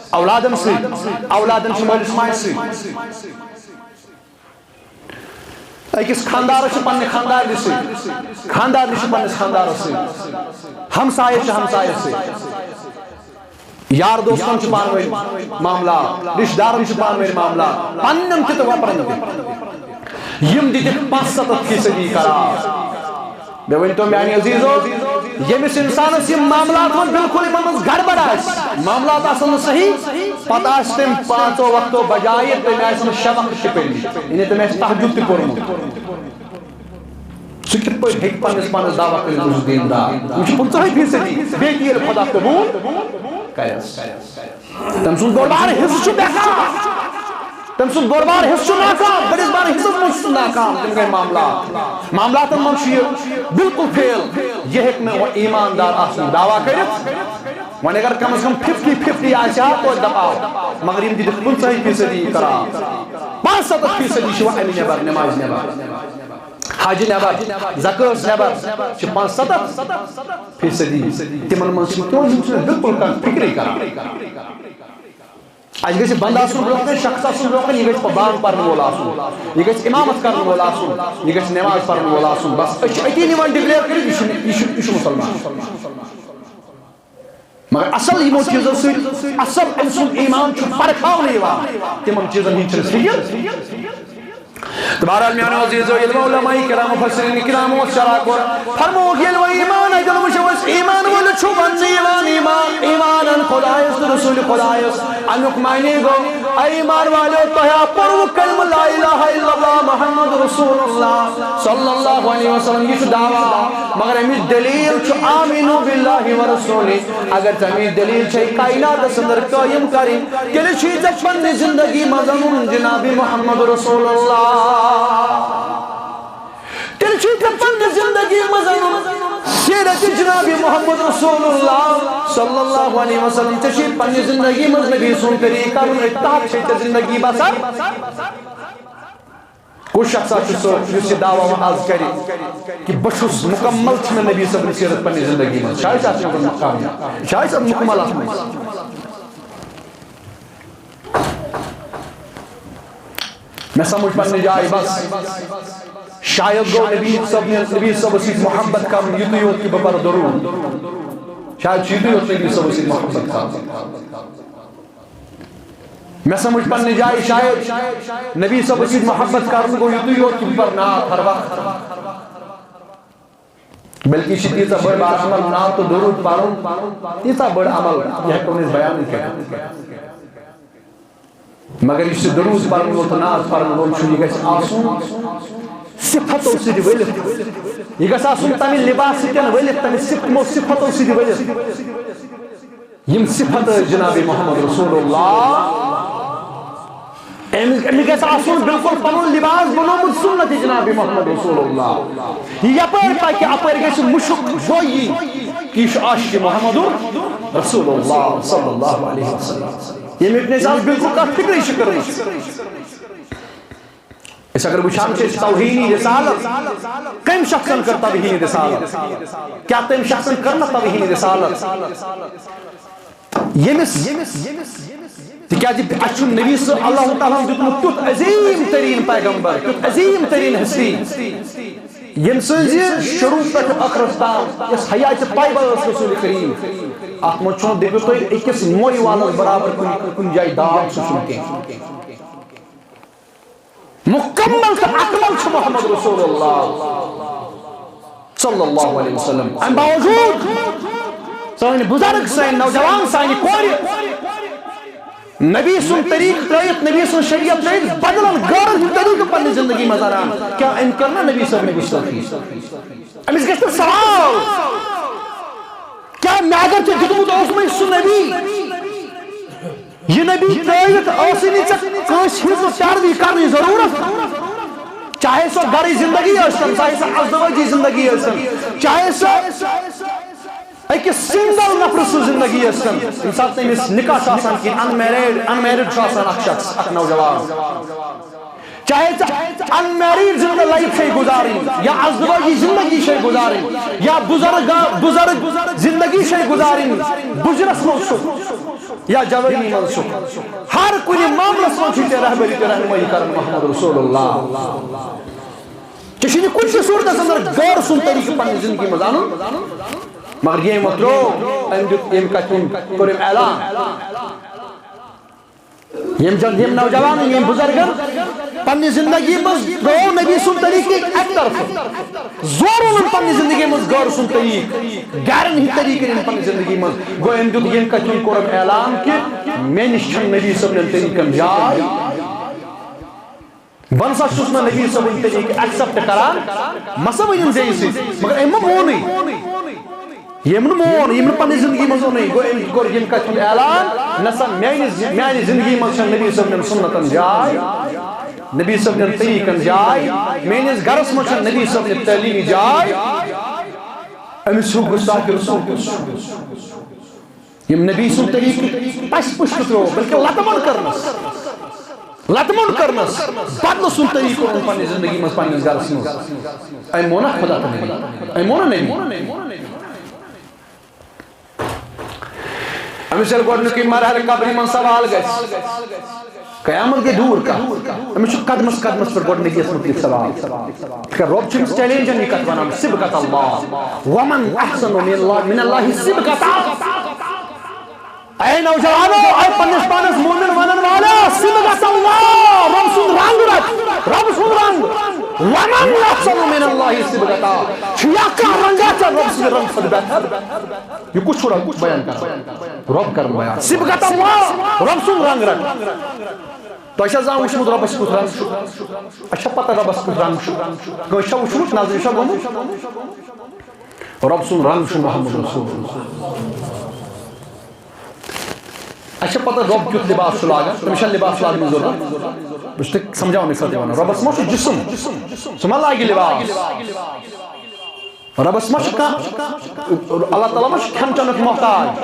اولادن سۭتۍ، اولادن چھِ مٲلِس ماجہِ سۭتۍ۔ أکِس خانٛدارس چھِ پننہِ خانٛدارنہِ سۭتۍ، خانٛدارنہِ چھِ پننِس خانٛدارس سۭتۍ، ہمسایس چھِ ہمسایس سۭتۍ، یار دوستن چھِ پانہٕ ؤنۍ معاملات، رشتہٕ دارن چھِ پانہٕ ؤنۍ معاملات، پننٮ۪ن تہِ تہٕ وۄپرن تہِ۔ یِم دِتِکھ پانٛژھ ستتھ فیٖصدی قرار۔ مےٚ ؤنۍ تو میانہِ عزیزو، ییٚمِس اِنسانَس یِم معاملات وۄنۍ بِلکُل یِمَن منٛز گڑبڑ آسہِ، معاملات آسَن نہٕ صحیح، پَتہٕ آسہِ تٔمۍ پانٛژو وقتو بجایہِ تٔمۍ آسہِ نہٕ شےٚ وقت تہِ پٔرمٕتۍ، یعنی تٔمۍ آسہِ تہجد تہِ پوٚرمُت۔ سُہ کِتھ پٲٹھۍ ہیٚکہِ پنٛنِس پانَس دعویٰ کٔرِتھ، بہٕ چھُس دیٖندار؟ یِم چھِ پٕنٛژٕہَے فیٖصدی، بیٚیہِ تہِ ییٚلہِ خۄدا قبوٗل کَرٮ۪س۔ تٔمۍ سُنٛد بوٚڑ بار حصہٕ چھُ بیکار۔ تٔمۍ سُنٛد بوٚڑ بار حصہٕ چھُ ناکام۔ بٔڑِس بار حصس منٛز چھُ ناکام۔ تِم گٔے معاملات۔ معاملاتن منٛز چھُ یہِ بالکل فیل۔ یہِ ہیٚکہِ نہٕ وۄنۍ ایٖماندار آسنُک دعویٰ کٔرِتھ۔ وۄنۍ اگر کم از کم ففٹی ففٹی آسہِ ہا، توتہِ دپاو۔ مگر یِم دِتِکھ پٕنٛژٕہَے فیٖصدی قرار۔ پانٛژھ ستتھ فیٖصدی چھِ وۄنۍ اَمہِ نٮ۪بر، نٮ۪مازِ نٮ۪بر، حجہِ نٮ۪بر، زکٲژ نٮ۪بر چھِ پانٛژھ ستتھ فیٖصدی۔ تِمن منٛز چھِ تِم، یِم چھِنہٕ بالکل کانٛہہ فِکرٕے کران۔ اَسہِ گژھِ بنٛدٕ آسُن برٛونٛہہ کَنہِ، شخص آسُن برٛونٛہہ کَنہِ، یہِ گژھِ بانگ پَرَن وول آسُن، یہِ گژھِ اِمامت کَرَن وول آسُن، یہِ گژھِ نٮ۪ماز پَرَن وول آسُن۔ بس، أسۍ چھِ أتی نِوان declare کٔرِتھ، یہِ چھُ، یہِ چھُ، یہِ چھُ مُسلمان۔ مگر اصل یِمو چیٖزو سۭتۍ، اصل أمۍ سُنٛد ایٖمان چھُ پرکھاونہٕ یِوان، تِمن چیٖزن ہٕنٛز چھِنہٕ فِکر۔ تہٕ بہرحال میانیو عزیزو، ییٚلہِ وۄنۍ علماء کرام، مفسرین کرام اوس شرح کوٚر، فرمووُکھ، ییٚلہِ وۄنۍ ایمان اَتٮ۪ن وٕچھو أسۍ، ایمان وٲلِس چھُ وننہٕ یِوان، ایمان، ایمان ان خدایس تہٕ رسول خدایس۔ اَمیُک معنی گوٚو، اے ایمان والیو، تۄہہِ آ پوٚروٕ کلمہٕ لا الہ الا اللہ محمد رسول اللہ صلی اللہ علیہ وسلم، یہِ چھُ دعویٰ، مگر اَمِچ دٔلیٖل چھُ آمنوا باللہ ورسولہ۔ اگر ژےٚ اَمِچ دٔلیٖل چھے کائناتس اندر قٲیِم کرٕنۍ، تیٚلہِ چھُے ژےٚ پننہِ زندگی منٛز اَنُن جناب محمد رسول اللہ۔ تیٚلہِ چھُے ژےٚ پننہِ زندگی منٛز اَنُن سیرت جناب محمد رسول اللہ صلی اللہ علیہ وسلم۔ ژےٚ چھُے پننہِ زندگی منٛز نبی سُنٛد طریٖقہٕ کرُن، أتھۍ تحت چھے ژےٚ زندگی بسر۔ کُس شخصا چھُ سُہ یُس یہِ دعویٰ وۄنۍ آز کرِ کہِ بہٕ چھُس مُکمل، چھِ مےٚ نبی صٲبٕنۍ سیرت پننہِ زندگی منٛز؟ شاید چھِ اتھ منٛز کانٛہہ کامیاب، شاید چھِ اتھ مُکمل اتھ منٛز۔ مےٚ سمجھ پننہِ جایہِ بس، شاید گوٚو نبی صٲب، نبی صٲبس سۭتۍ محبت کرُن یُتُے یوت کہِ بہٕ پرٕ درود۔ شاید چھُ یُتُے یوت نبی صٲبس سۭتۍ محبت کرُن۔ مےٚ سمجھ پننہِ جایہِ، شاید نبی صٲبس سۭتۍ محبت کرُن گوٚو یُتُے یوت کہِ بہٕ پرٕ نعت ہر وقت۔ بلکہِ یہِ چھِ تیٖژاہ بٔڑ بار عمل، نعت تہٕ درود پرُن، تیٖژاہ بٔڑ عمل، یہِ ہٮ۪کو نہٕ أسۍ بیانٕے کٔرِتھ۔ مگر یُس یہِ درود پرُن وول تہٕ نعت پرُن وول چھُ، یہِ گژھِ آسُن صفتو سۭتۍ ؤلِتھ۔ یہِ گژھِ آسُن تمہِ لباس سۭتۍ ؤلِتھ، تمہِ صف-، تِمو صفتو سۭتۍ ؤلِتھ۔ یِم صفت ٲسۍ جناب محمد رسول اللہ۔ أمِس، أمِس گژھِ آسُن بالکل پنُن لباس بنومُت سنت جناب محمد رسول اللہ۔ یہِ یپٲرۍ پکہِ، اپٲرۍ گژھِ مُشُک گویی کہِ یہِ چھُ عاشق محمد رسول اللہ صلی اللہ علیہ وسلم۔ ییٚمیُک نہٕ أسۍ آز بالکل کانٛہہ فکرٕے چھِ کٔرمٕژ۔ أسۍ اگر وٕچھان چھِ، أسۍ توہین رسالت، کٔمۍ شخصن کٔر توہین رسالت؟ کیٛاہ تٔمۍ شخصن کٔر نہ توہین رسالت؟ ییٚمِس، تِکیٛازِ اَسہِ چھُ نبی صٲب، اللہ تعالیٰ ہن دیُتمُت تیُتھ عظیٖم تریٖن پیغمبر، تیُتھ عظیٖم تریٖن ہستی، ییٚمہِ سٕنٛزِ شروع پٮ۪ٹھ ٲخرس تام یۄس حیاتِ طیبہ ٲس رسول کریم، اتھ منٛز چھُنہٕ، دٔپِو تُہۍ، أکِس موے والس برابر کُنہِ، کُنہِ جایہِ داغ سُہ چھُنہٕ کینٛہہ۔ مکمل تہٕ اکمل چھُ محمد رسول اللہ صلی اللہ علیہ وسلم۔ امہِ باوجود سٲنۍ بزرگ، سٲنۍ نوجوان، سانہِ کورِ نبی سُنٛد طریٖقہٕ ترٲوِتھ، نبی سُنٛد شریعت ترٲوِتھ، بدلن غٲرن ہُنٛد طریٖقہٕ پننہِ زندگی منٛز انان۔ کیٛاہ أمۍ کٔر نہ نبی صٲبنہِ گستٲخی؟ أمِس گژھِ نہٕ سوال، کیٛاہ مےٚ اگر ژےٚ دیُتمُت اوسمَے سُہ نبی، یہِ نبی ترٲوِتھ ٲسٕے نہٕ ژےٚ کٲنٛسہِ ہٕنٛز پیروی کرنٕچ ضروٗرت؟ چاہے سۄ گرٕچ زندگی ٲسۍتن، چاہے سۄ ازدواجی زندگی ٲسۍتن، چاہے سۄ أکِس سنگل نفرٕ سٕنٛز زندگی ٲسۍ تن، ییٚمہِ ساتہٕ تٔمِس نکاح چھُ آسان کِہیٖنۍ، انمیریڈ، انمیریڈ چھُ آسان اکھ شخص، اکھ نوجوان، چاہے ژٕ انمیریڈ زندٕ لایف چھے گُزارٕنۍ یا ازدواجی زندگی چھے گُزارٕنۍ یا بزرگ بزرگ زندگی چھے گُزارٕنۍ، بُجرس منٛز چھُ یا جوٲنی منٛز چھُ، ہر کُنہِ معاملس منٛز چھُ ژےٚ رہبری تہٕ رہنمٲیی کران محمد رسول اللہ۔ ژےٚ چھُے نہٕ کُنہِ تہِ صورتس اندر غٲر سُنٛد طریٖقہٕ پننہِ زندگی منٛز انُن۔ مگر ییٚمۍ وۄنۍ ترٛوو، أمۍ دیُت، ییٚمۍ کتھِ ہُنٛد کوٚر أمۍ اعلان۔ ییٚمۍ جن-، ییٚمۍ نوجوانن، ییٚمۍ بُزرگن پننہِ زندگی منٛز ترٛوو نبی سُنٛد طریٖقہٕ اکہِ طرفہٕ، زورُن پننہِ زندگی منٛز غٲر سُنٛد طریٖقہٕ، غیرن ہٕنٛدۍ طریٖقہٕ أنِن پننہِ زندگی منٛز۔ گوٚو، أمۍ دیُت ییٚمہِ کتھِ ہُنٛد کوٚرُن اعلان کہِ مےٚ نِش چھُنہٕ نبی صٲبنٮ۪ن طریٖقن جاے۔ بہٕ نسا چھُس نہٕ نبی صٲبٕنۍ طریٖقہٕ ایکسپٹ کران، مسا ؤنِم ژےٚ یہِ سۭتۍ، مگر أمۍ مہ مونٕے۔ ییٚمۍ نہٕ مون، ییٚمۍ نہٕ پننہِ زندگی منٛز اوٚنُے، گوٚو أمۍ کوٚر ییٚمہِ کتھِ ہُنٛد اعلان، نسا میانہِ زِ-، میانہِ زندگی منٛز چھنہٕ نبی صٲبنٮ۪ن سُنتن جاے، نبی صٲبنٮ۪ن طریٖقن جاے، میٲنِس گرس منٛز چھنہٕ نبی صٲبنہِ تعلیٖمی جاے۔ أمِس ہیوٗ گُستاخ رسول کُس چھُ؟ یِم نبی سُنٛد طریٖقہٕ پَسہِ پُشتہٕ ترٛوو، بلکہِ لَتہٕ مۄنٛڈ کٔرنَس، لَتہٕ مۄنٛڈ کٔرنَس، بدلہٕ سُنٛد طریٖقہٕ اوٚن پننہِ زندگی منٛز، پننِس گرس منٛز۔ أمۍ مون نا خدا تہٕ نبی؟ أمۍ مون نا نبی؟ أمِس ییٚلہِ گۄڈٕنیُکُے مرحلہٕ قبرِ منٛز سوال گژھِ، قیامت گٔے دوٗر کتھ، أمِس چھُ قدمس قدمس پٮ۪ٹھ گۄڈٕ نبیَس مُتعلِق سوال۔ تِکیٛازِ رۄب چھُ أمِس چیلنجن یہِ کتھ ونان، صبغت اللہ، ومن احسن من اللہ، من اللہ صبغتا۔ اے نوجوانو، اے پننِس پانس مومن ونن والو، صبغت اللہ، رۄب سُنٛد رنگ رٹ، رۄب سُنٛد رنگ۔ ومن احسن من اللہ صبغتا، چھُ یا کانٛہہ رنگا ژےٚ رۄب سٕنٛدِ رنگ کھۄتہٕ بہتر؟ یہِ کُس چھُ رنگ بیان کران؟ رۄب کران بیان۔ صبغت اللہ، رۄب سُنٛد رنگ رٹ۔ تۄہہِ چھا زانٛہہ وٕچھمُت رۄبس کیُتھ رنگ چھُ؟ اَسہِ چھا پتہ رۄبس کیُتھ رنگ چھُ؟ کٲنٛسہِ چھا وٕچھمُت؟ نظرِ چھا گوٚمُت؟ رۄب سُنٛد رنگ چھُ محمد رسول اللہ۔ اَسہِ چھا پتہ رۄب کیُتھ لباس چھُ لاگان؟ تٔمِس چھا لباس لاگنٕچ ضروٗرت؟ بہٕ چھُس تۄہہِ سمجھاوان، یہِ کتھ وَنان۔ رۄبس ما چھُ جسم؟ سُہ ما لاگہِ لباس؟ رۄبس ما چھُ کانٛہہ، اللہ تعالیٰ ما چھُ کھٮ۪ن چٮ۪نُک محتاج؟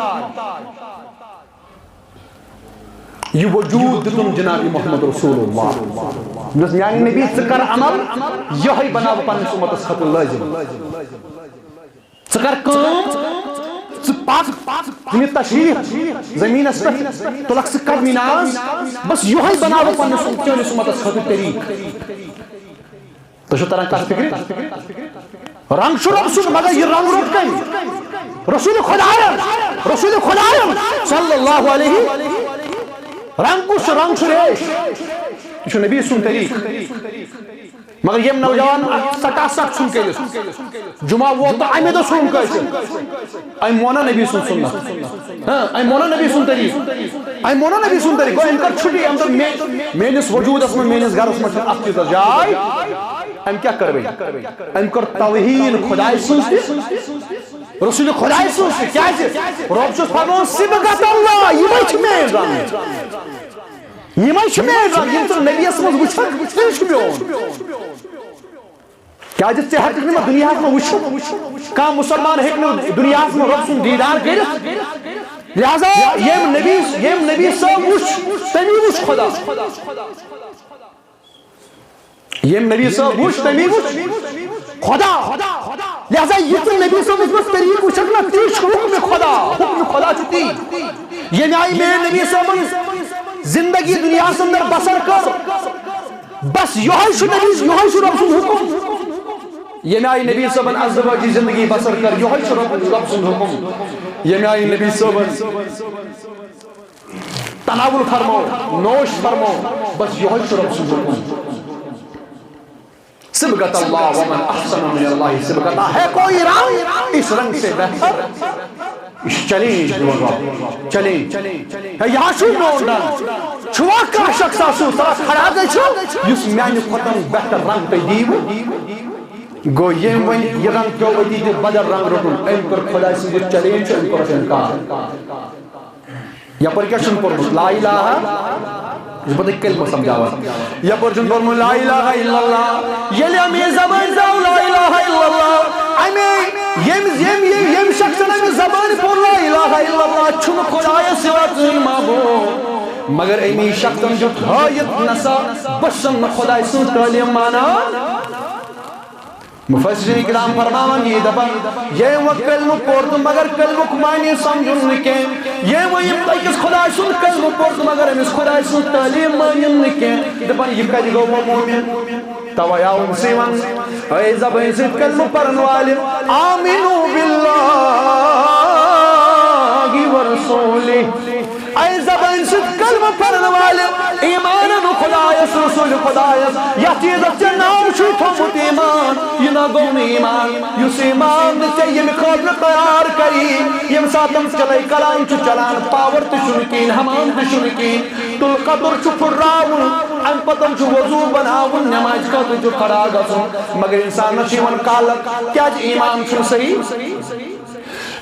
یہِ وجوٗد دیُتُن جناب محمد رسول اللہ۔ دوٚپنَس، میانہِ نبی، ژٕ کر عمل، یِہوٚے بناو پننِس اُمتس خٲطرٕ لٲزم۔ ژٕ کر کٲم، ژٕ پک، ژٕ نہِ تشریف زمینس پٮ۪ٹھ، تُلکھ ژٕ قدمہِ ناز، بس یِہوٚے بناو پننِس، چٲنِس اُمتس خٲطرٕ طریٖقہٕ۔ تۄہہِ چھو تران کتھ فکرِ؟ رنگ چھُ رۄب سُنٛد، مگر یہِ رنگ روٚٹ کٔمۍ؟ رسول خداین، رسول خداین صلی اللہ علیہ۔ رنگ کُس چھُ؟ رنگ چھُ ریش۔ یہِ چھُ نبی سُنٛد طریٖقہٕ۔ مگر ییٚمۍ نوجوان سٹا سٹ ژھُن کٔرِتھ، جمعہ ووت تہٕ امہِ دۄہ ژھُن کٲشِر۔ أمۍ مونہ نبی سُنٛد سُنت۔ ہاں، أمۍ مونہ نبی سُنٛد طریٖقہٕ۔ أمۍ مونہ نبی سُنٛد طریٖقہٕ۔ گوٚو أمۍ کٔر چھُٹی، أمۍ دوٚپ، مے-، میٲنِس وجوٗدس منٛز، میٲنِس گرس منٛز چھنہٕ اتھ چیٖزس جاے۔ أمۍ کیٛاہ کٔر وۄنۍ؟ أمۍ کٔر توہیٖن خۄداے سٕنٛز تہِ، رسول خۄداے سٕنٛز تہِ۔ کیٛازِ؟ رۄب چھُس فرماوان، صبغت اللہ، یِمے چھِ میٲنۍ رنگ۔ یِمے چھِ میٲنۍ رنگ، یِم ژٕ نبیَس منٛز وٕچھکھ، تِم چھِ میون۔ کیازِ ژٕ ہیٚککھ نہٕ مےٚ دُنیاہَس منٛز وٕچھِتھ۔ کانٛہہ مُسلمان ہیٚکہِ نہٕ دُنیاہَس منٛز رۄب سُنٛد دیٖدار کٔرِتھ۔ لہذا ییٚمۍ نبی، ییٚمۍ نبی صٲب وٕچھ، تٔمی وٕچھ خۄدا۔ ییٚمۍ نبی صٲب وٕچھ، تٔمی وٕچھ خۄدا۔ لہذا یہِ ژٕ نبی صٲبَس منٛز طریٖقہٕ وٕچھکھ نہ، تی چھُ حُکمِ خۄدا۔ حُکمِ خۄدا چھُ تی۔ ییٚمہِ آیہِ مےٚ نبی صٲبَن زندگی دُنیاہَس اندر بسر کٔر، بس یِہوٚے چھُ نبی، یِہوٚے چھُ رۄب سُنٛد حُکُم۔ ییٚمہِ آیہِ نبی صٲبن ازدواجی زندگی بسر کٔر، یِہوٚے چھُ رۄب، رۄب سُنٛد حُکُم۔ ییٚمہِ آیہِ نبی صٲبن تناول فرمو، نوش فرمو، بس یِہوٚے چھُ رۄب سُنٛد حُکُم۔ صبغت اللہ ومن احسن من اللہ صبغتا، ہے کوئی رنگ اس رنگ سے بہتر؟ یہِ چھُ چیلنج دِوان رۄب، چیلنج۔ ہے، یہِ حظ چھُ میون رنگ۔ چھُوا کانٛہہ شخص آسُن، سُہ کھڑا گژھِ، یُس میانہِ کھۄتہٕ بہتر رنگ تۄہہِ دیٖوٕ؟ گوٚو، ییٚمۍ وۄنۍ یہِ رنگ پیوٚو أتی تہِ بدل رنگ روٚٹُن، أمۍ کوٚر خۄداے سٕنٛدِ چیلنج، أمۍ کوٚر اَتھ اِنکار۔ یپٲرۍ کیٛاہ چھُنہٕ پوٚرمُت؟ لا الہ، یہِ چھُ پتہٕ کلمہٕ سمجھاوان۔ یپٲرۍ چھُنہٕ پوٚرمُت لا الہ الا اللہ۔ ییٚلہِ اَمے زبٲنۍ زاو لا الہ الا اللہ، اَمے ییٚمۍ ییٚمۍ ییٚمۍ ییٚمۍ شخصن امہِ زبانہِ پوٚر لا الہ الا اللہ، چھُنہٕ خۄدایس سوا کٕہٕنۍ معبوٗد، مگر امی شخصن دیُت ہٲیِتھ نسا بہٕ چھُسن نہٕ خۄداے سٕنٛز تعلیٖم مانان۔ مفسرین کرام فرماوان یہِ دپان، ییٚمۍ وۄنۍ کلمہٕ پوٚر تہٕ مگر کلمُک معنی سمجھُن نہٕ کینٛہہ، ییٚمۍ وۄنۍ ییٚمۍ أکِس خۄداے سُنٛد کلمہٕ پوٚر تہٕ مگر أمِس خۄداے سٕنٛز تعلیٖم مٲنِن نہٕ کینٛہہ، دپان یہِ کتہِ گوٚو وۄنۍ مومن؟ توے آو أمسٕے وننہٕ، اے زبٲنۍ سۭتۍ کلمہٕ پرن والہِ، آمنو باللہ ورسولہ۔ اے زبٲنۍ سۭتۍ کلمہٕ پرن والہِ، ایمان اَنُن خۄدایس، رسول خۄدایس، یتھ چیٖزس ژےٚ ناو چھُے تھوٚومُت ایمان، یہِ نہ گوٚو نہٕ ایمان۔ یُس ایمان نہٕ ژےٚ ییٚمہِ خٲطرٕ تیار کری، ییٚمہِ ساتہٕ چلے کلام چھُ چلان، پاور تہِ چھُنہٕ کِہیٖنۍ، حمام تہِ چھُنہٕ کِہیٖنۍ، تُل قطر چھُ پھُٹراوُن، امہِ پتہٕ چھُ وضوٗ بناوُن، نمازِ خٲطرٕ چھُ کھڑا گژھُن، مگر انسانس چھُ یِوان کالک، کیازِ ایمان چھُنہٕ صحیح۔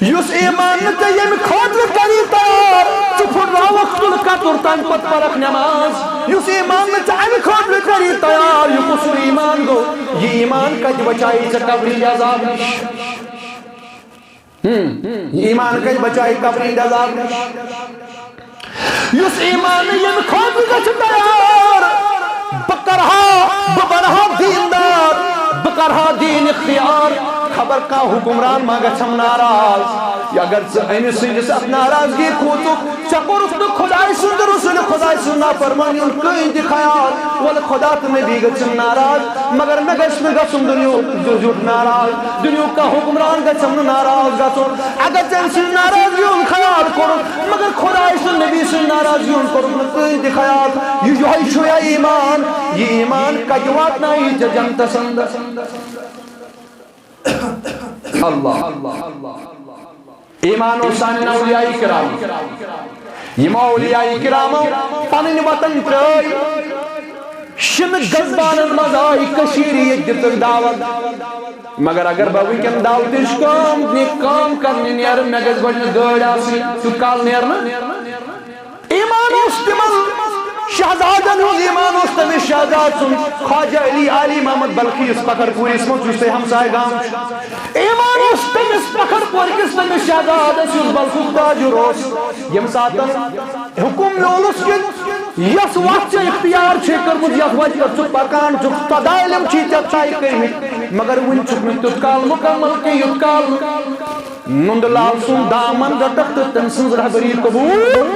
یُس ایمان نہٕ ژےٚ ییٚمہِ خٲطرٕ کری تیار، ژٕ پھُٹراوکھ تُل قطر، تمہِ پتہٕ پرکھ نماز۔ یُس ایمان نہٕ ژےٚ امہِ خٲطرٕ کری تیار، یہِ کُس ایمان گوٚو؟ یہِ ایمان کتہِ بچایی ژےٚ قبرِ عذاب نِش؟ ہم، یہِ ایمان کتہِ بچایی قبرِ عذاب نِش؟ یُس ایمان نہٕ ییٚمہِ خٲطرٕ گژھِ تیار، بہٕ کرہا، بہٕ بنہا دیندار، بہٕ کرہا دین اختیار، خبر کانٛہہ حکمران ما گژھم ناراض۔ یا اگر ژٕ أمۍ سٕنٛدِس اتھ ناراضگی کھوژُکھ، ژےٚ کوٚرُتھ نہٕ خۄداے سُنٛد تہٕ رسول خۄداے سٕنٛز نافرمٲنی ہُنٛد کٕہٕنۍ تہِ خیال۔ ولہٕ خۄدا تہٕ نبی گژھن ناراض، مگر مےٚ گژھِ نہٕ گژھُن دُنیاہُک زیُٹھ ناراض، دُنیاہُک کانٛہہ حکمران گژھم نہٕ ناراض گژھُن۔ اگر ژےٚ أمۍ سٕنٛز ناراضگی ہُنٛد خیال کوٚرُتھ، مگر خۄداے سٕنٛز نبی سٕنٛز ناراضگی ہُنٛد کوٚرُتھ نہٕ کٕہٕنۍ تہِ خیال۔ یہِ یِہوٚے چھُ یا ایمان، یہِ ایمان کتہِ واتنایی ژےٚ جنتس اندر؟ اللہ۔ ایمان اوس سانٮ۪ن اولیاء کرام۔ یِمو اولیاء کرامو پنٕنۍ وطن ترٲے، شِنہٕ گزبانن منٛز آے کٔشیٖرِ، ییٚتہِ دِژٕکھ دعوت۔ مگر اگر بہٕ وٕنکٮ۪ن دعوتٕچ کٲم، یہِ کٲم کرنہِ نیرٕ، مےٚ گژھِ گۄڈٕنٮ۪تھ گٲڑۍ آسٕنۍ، تیُتھ کال نیرنہٕ۔ ایمان اوس تِمن شہزادن ہُنٛد، ایمان اوس تٔمِس شہزاد سُنٛد، خواجہ علی، علی محمد بلخی یُس پکھر پوٗرِس منٛز، یُس تۄہہِ ہمسایہِ گام چھُ۔ ایمان اوس تٔمِس پکھر پوٗرِ کِس تٔمِس شہزادس، یُس بلخُک تاجُر اوس۔ ییٚمہِ ساتہٕ حُکُم میولُس کہِ یۄس وَتھ ژےٚ اختیار چھے کٔرمٕژ، یَتھ وَتہِ پٮ۪ٹھ ژٕ پکان چھُکھ، تۄدالِم چھی ژےٚ طے کٔرمٕتۍ، مگر وُنہِ چھُکھ نہٕ تیُتھ کال مُکمل کینٛہہ، یُتھ کال نُنٛدٕ لال سُنٛد دامن رٔٹکھ تہٕ تٔمۍ سٕنٛز رہبری قبول۔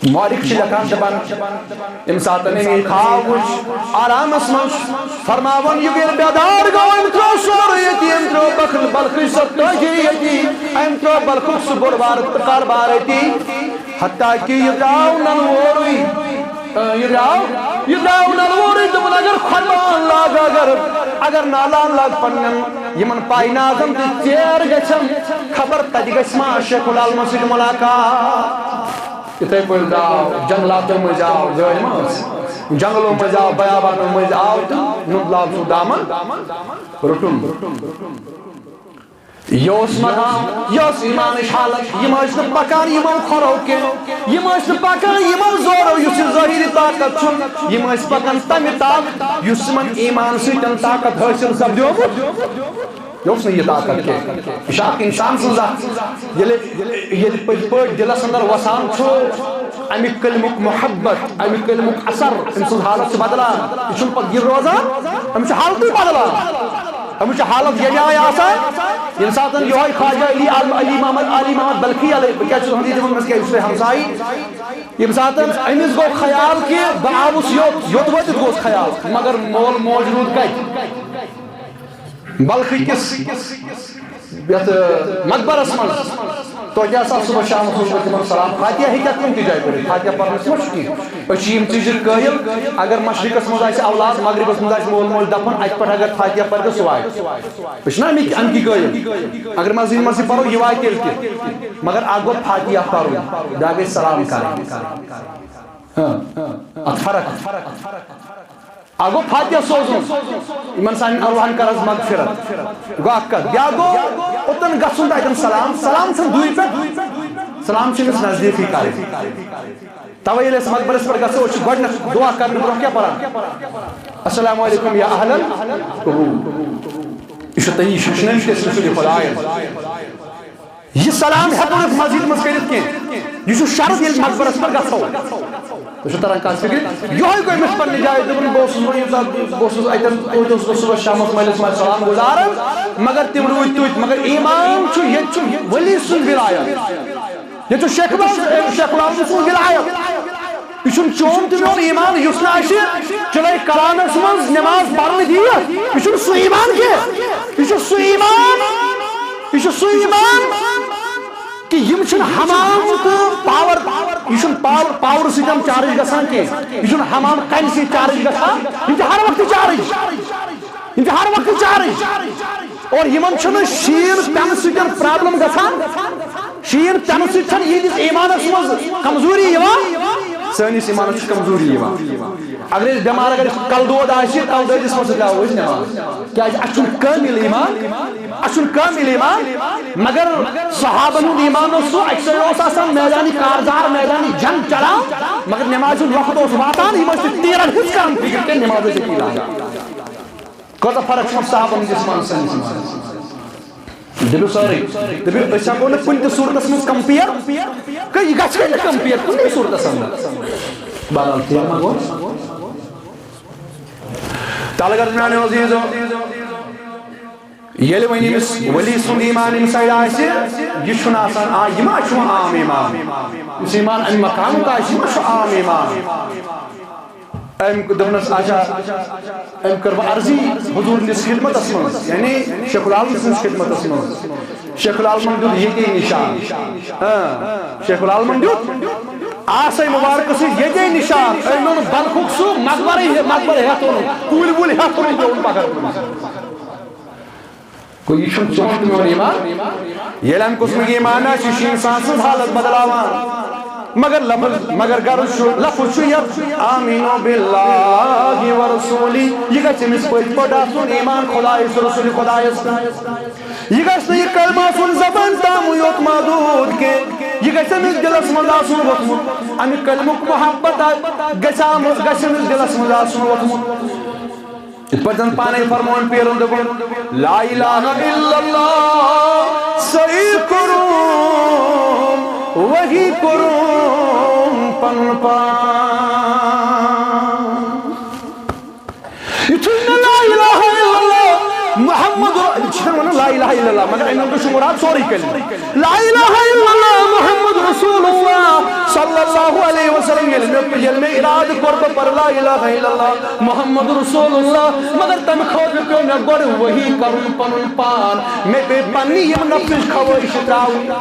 مورخ چھِ لیکھان، دَپان، ییٚمہِ ساتہٕ أمۍ یہِ خواب وُچھ، آرامس منٛز فرماوان، یہِ ییٚلہِ بیدار گوٚو، أمۍ ترٛوو سورُے ییٚتی، أمۍ ترٛوو بخل، بلخٕچ سۄ تٲجی ییٚتی، أمۍ ترٛوو بلخُک سُہ بوٚڑ بارٕ تہٕ کاربار ییٚتی، حتیٰ کہِ یہِ درٛاو ننہٕ وورُے۔ آ، یہِ درٛاو، یہِ درٛاو ننہٕ وورُے، دوٚپُن، اگر خۄدان لاگہٕ، اگر، اگر نالان لاگہٕ پننٮ۪ن یِمن پاینازن تہٕ ژیر گژھن، خبر تتہِ گژھِ ما شیخ العالمس سۭتۍ ملاقات۔ یِتھے پٲٹھۍ درٛاو، جنگلاتو مٔنٛزۍ آو، جٲے ما ٲس؟ جنگلو مٔنٛزۍ آو، بیابانو مٔنٛزۍ آو تہٕ نُنٛد لال سُنٛد دامن روٚٹُن۔ یہِ اوس مقام، یہِ ٲس ایمانٕچ حالت۔ یِم ٲسۍ نہٕ پکان یِمو کھۄرو کینٛہہ، یِم ٲسۍ نہٕ پکان یِمو زورو، یُس یہِ ظٲہری طاقت چھُ، یِم ٲسۍ پکان تمہِ طاقت، یُس یِمن ایمان سۭتۍ طاقت حٲصِل سپدیومُت۔ یہِ اوس نہٕ یہِ طاقت کینٛہہ۔ یہِ چھِ اکھ انسان سٕنٛز اکھ، ییٚلہِ، ییٚلہِ پٔتۍ پٲٹھۍ دِلس اندر وسان چھُ، اَمہِ کلمُک محبت، اَمہِ کلمُک اثر، أمۍ سٕنٛز حالت چھِ بدلان۔ یہِ چھُنہٕ پتہٕ یہِ روزان، أمِس چھِ حالتٕے بدلان۔ أمِس چھِ حالت ییٚمہِ آیہِ آسان، ییٚمہِ ساتہٕ یِہوٚے خواجہ علی، علی محمد، علی محمد بلخی علیہ، بہٕ کیٛاہ چھُس وَنان، یہِ دِمَن مےٚ کیٛاہ، یُس تۄہہِ ہمسایہِ، ییٚمہِ ساتہٕ أمِس گوٚو خیال کہِ بہٕ آوُس یوٚت، یوٚت وٲتِتھ گوٚوُس خیال، مگر مول موج روٗد کَتہِ؟ بلخی کِس یَتھ، مقبرس منٛز۔ توتہِ ہسا صُبحس شامس اوسُس بہٕ تِمن سلام۔ فاتحہ ہیٚکہِ اَتھ کُنہِ تہِ جایہِ پٔرِتھ، فاتحہ پرنس ما چھُ کینٛہہ۔ أسۍ چھِ یِم چیٖز قٲیِل، اگر مشرقس منٛز آسہِ اولاد، مغربس منٛز آسہِ مول موج دفن، اَتہِ پٮ۪ٹھ اگر فاتحہ پرِ تہٕ سُہ واتہِ۔ أسۍ چھِنہ اَمِکۍ، اَمِکی قٲیِل۔ اگر مسجدِ منٛز تہِ پرو، یہِ واتہِ تیٚلہِ تہِ۔ مگر اَکھ گوٚو فاتحہ پرُن، بیٛاکھ گٔے سلام کرٕنۍ۔ ہاں، اَتھ فرق۔ اَکھ گوٚو فاتحہ سوزُن، یِمن سانٮ۪ن ارواحن کر حظ مغفرت۔ گوٚو اَکھ کتھ۔ بیٛاکھ گوٚو اوٚتن گژھُن تہٕ اَتٮ۪ن سلام، سلام چھُنہٕ دوٗرِ پٮ۪ٹھ، سلام چھُ أمِس نزدیٖکٕے کرٕنۍ۔ توے ییٚلہِ أسۍ مقبرس پٮ۪ٹھ گژھو، أسۍ چھِ گۄڈٕنٮ۪تھ دعا کرنہٕ برونٛہہ کیٛاہ پران؟ السلام علیکم یا اہل القبور۔ یہ چھُ تۄہہِ، یہِ چھُ نبی تہٕ رسول خدایَن۔ یہِ سلام ہٮ۪کو نہٕ مسجد منٛز کٔرِتھ کینٛہہ۔ یہِ چھُ شرط ییٚلہِ مقبرس پٮ۪ٹھ گژھو۔ تُہۍ چھِو تران کتھ فکرِ؟ یۄہے گوٚو أمِس پننہِ جایہِ، دوٚپُن، بہٕ اوسُس وۄنۍ یوٗتاہ، بہٕ اوسُس اتٮ۪ن، توتہِ اوسُس بہٕ صُبحس شامس مٲلِس ماجہِ سلام گُزاران، مگر تِم روٗدۍ تُہۍ، مگر ایمان چھُ، ییٚتہِ چھُ ولی سُنٛد ولایت۔ ییٚتہِ چھُ شیخ العالم، شیخ العالم سُنٛد ولایت۔ یہِ چھُنہٕ چون تہٕ میون ایمان، یُس نہٕ اَسہِ چلے قرآنس منٛز نماز پرنہٕ دِیہِ۔ یہِ چھُنہٕ سُہ ایمان کینٛہہ۔ یہِ چھُ سُہ ایمان، یہِ چھُ سُہ ایمان کہ یِم چھِنہٕ حمام تہٕ پاور، یہِ چھُنہٕ پاور، پاورٕ سۭتۍ یِم چارج گژھان کینٛہہ۔ یہِ چھُنہٕ حمام کنہِ سۭتۍ چارج گژھان، یِم چھِ ہر وقتہٕ چارج۔ یِم چھِ ہر وقتہٕ چارج۔ اور یِمن چھُنہٕ شیٖن پٮ۪نہٕ سۭتۍ پرابلم گژھان۔ شیٖن پٮ۪نہٕ سۭتۍ چھَنہٕ یِہنٛدِس ایمانس منٛز کمزوری یِوان۔ سٲنِس ایمانس چھِ کمزوری یِوان۔ اگر أسۍ بٮ۪مار، اگر أسۍ کلہٕ دود آسہِ، کلہٕ دٲدِس منٛز تہِ ترٛاوو أسۍ نٮ۪ماز۔ کیازِ؟ اَسہِ چھُنہٕ کٲمِل ایمان، اَسہِ چھُنہٕ کٲمِل ایمان۔ مگر صحابن ہُنٛد ایمان اوس سُہ، اَکہِ ساتہٕ اوس آسان میدانی کارزار، میدانی جنگ چلان، مگر نٮ۪مازِ ہُنٛد وقت اوس واتان، یِم ٲسۍ نہٕ تیٖرن ہٕنٛز کران فِکر کینٛہہ، نٮ۪ماز ٲسۍ أتی لاگان۔ کۭژاہ فرق چھِ صحابن ہٕنٛدِس ایمانس سۭتۍ؟ دٔپِو سٲرٕے، دٔپِو أسۍ ہٮ۪کو نہٕ کُنہِ تہِ صوٗرتس منٛز کمپیر، کہِ یہِ گژھِ نہٕ کمپیر کُنہِ صوٗرتس اندر۔ بہرحال، تی ما گوٚو؟ تلہٕ گرد میانیو عزیزو، ییٚلہِ وۄنۍ أمِس ولی سُنٛد ایمان أمِس سایڈ آسہِ، یہِ چھُنہٕ آسان، آ، یہِ ما چھُ عام ایمان؟ یُس ایمان اَمہِ مقامُک آسہِ، یہِ ما چھُ عام ایمان؟ أمۍ دوٚپنَس، اچھا، أمۍ کٔر وۄنۍ عرضی حضور نِس خدمتس منٛز، یعنی شیخ العالم سٕنٛز خدمتس منٛز۔ شیخ العالمن دیُت ییٚتے نشان۔ ہاں، شیخ العالمن دیُت آسے مبارکس سۭتۍ ییٚتے نشان۔ أمۍ اوٚن بلخُک سُہ مقبرٕے، مقبرٕ ہٮ۪تھ اوٚنُن، کُلۍ وُلۍ ہٮ۪تھ اوٚنُن، پیوٚوُن پکان کُلِس۔ گوٚو، یہِ چھُنہٕ چون تہٕ میون ایمان۔ ییٚلہِ اَمہِ قٕسمٕکۍ ایمان آسہِ، یہِ چھُ اِنسان سٕنٛز حالت بدلاوان۔ مگر لفظ، مگر غرض چھُ، لفظ چھُ یَتھ، آمین باللہ و رسولی۔ یہِ گژھِ أمِس پٔتۍ پٲٹھۍ آسُن ایمان خدایس تہٕ رسول خدایس۔ یہِ گژھِ نہٕ یہِ کلمہٕ آسُن زبان تامٕے یوت محدوٗد کینٛہہ۔ یہِ گژھِ أمِس دِلس منٛز آسُن ووٚتھمُت۔ اَمہِ کلمُک محبت گژھِ آمُت، گژھِ أمِس دِلس منٛز آسُن ووٚتھمُت۔ یِتھ پٲٹھۍ زَن پانے فرمووُن پیرن، دوٚپُن، لا الہ الا اللہ، صحیح کوٚرُم، وہی کوٚرُم پنُن پان۔ یُتھُے مےٚ لا الہ الا اللہ محمد، یہِ چھِ وَنان لا الہ الا اللہ، مگر اَمیُک چھُ مُراد سورُے کلمہٕ۔ لا الہ الا اللہ محمد رسول اللہ صلی اللہ علیہ وسلم، ییٚلہِ مےٚ، ییٚلہِ مےٚ اِرادٕ کوٚر، بہٕ پَرٕ لا الہ الا اللہ محمد رسول اللہ، مگر تَمہِ خٲطرٕ پیوٚو مےٚ گۄڈٕ وحی کَرُن پَنُن پان، مےٚ پیٚیہِ پَننہِ یِم نفسٕچ خواہشہٕ ترٛاوٕنۍ۔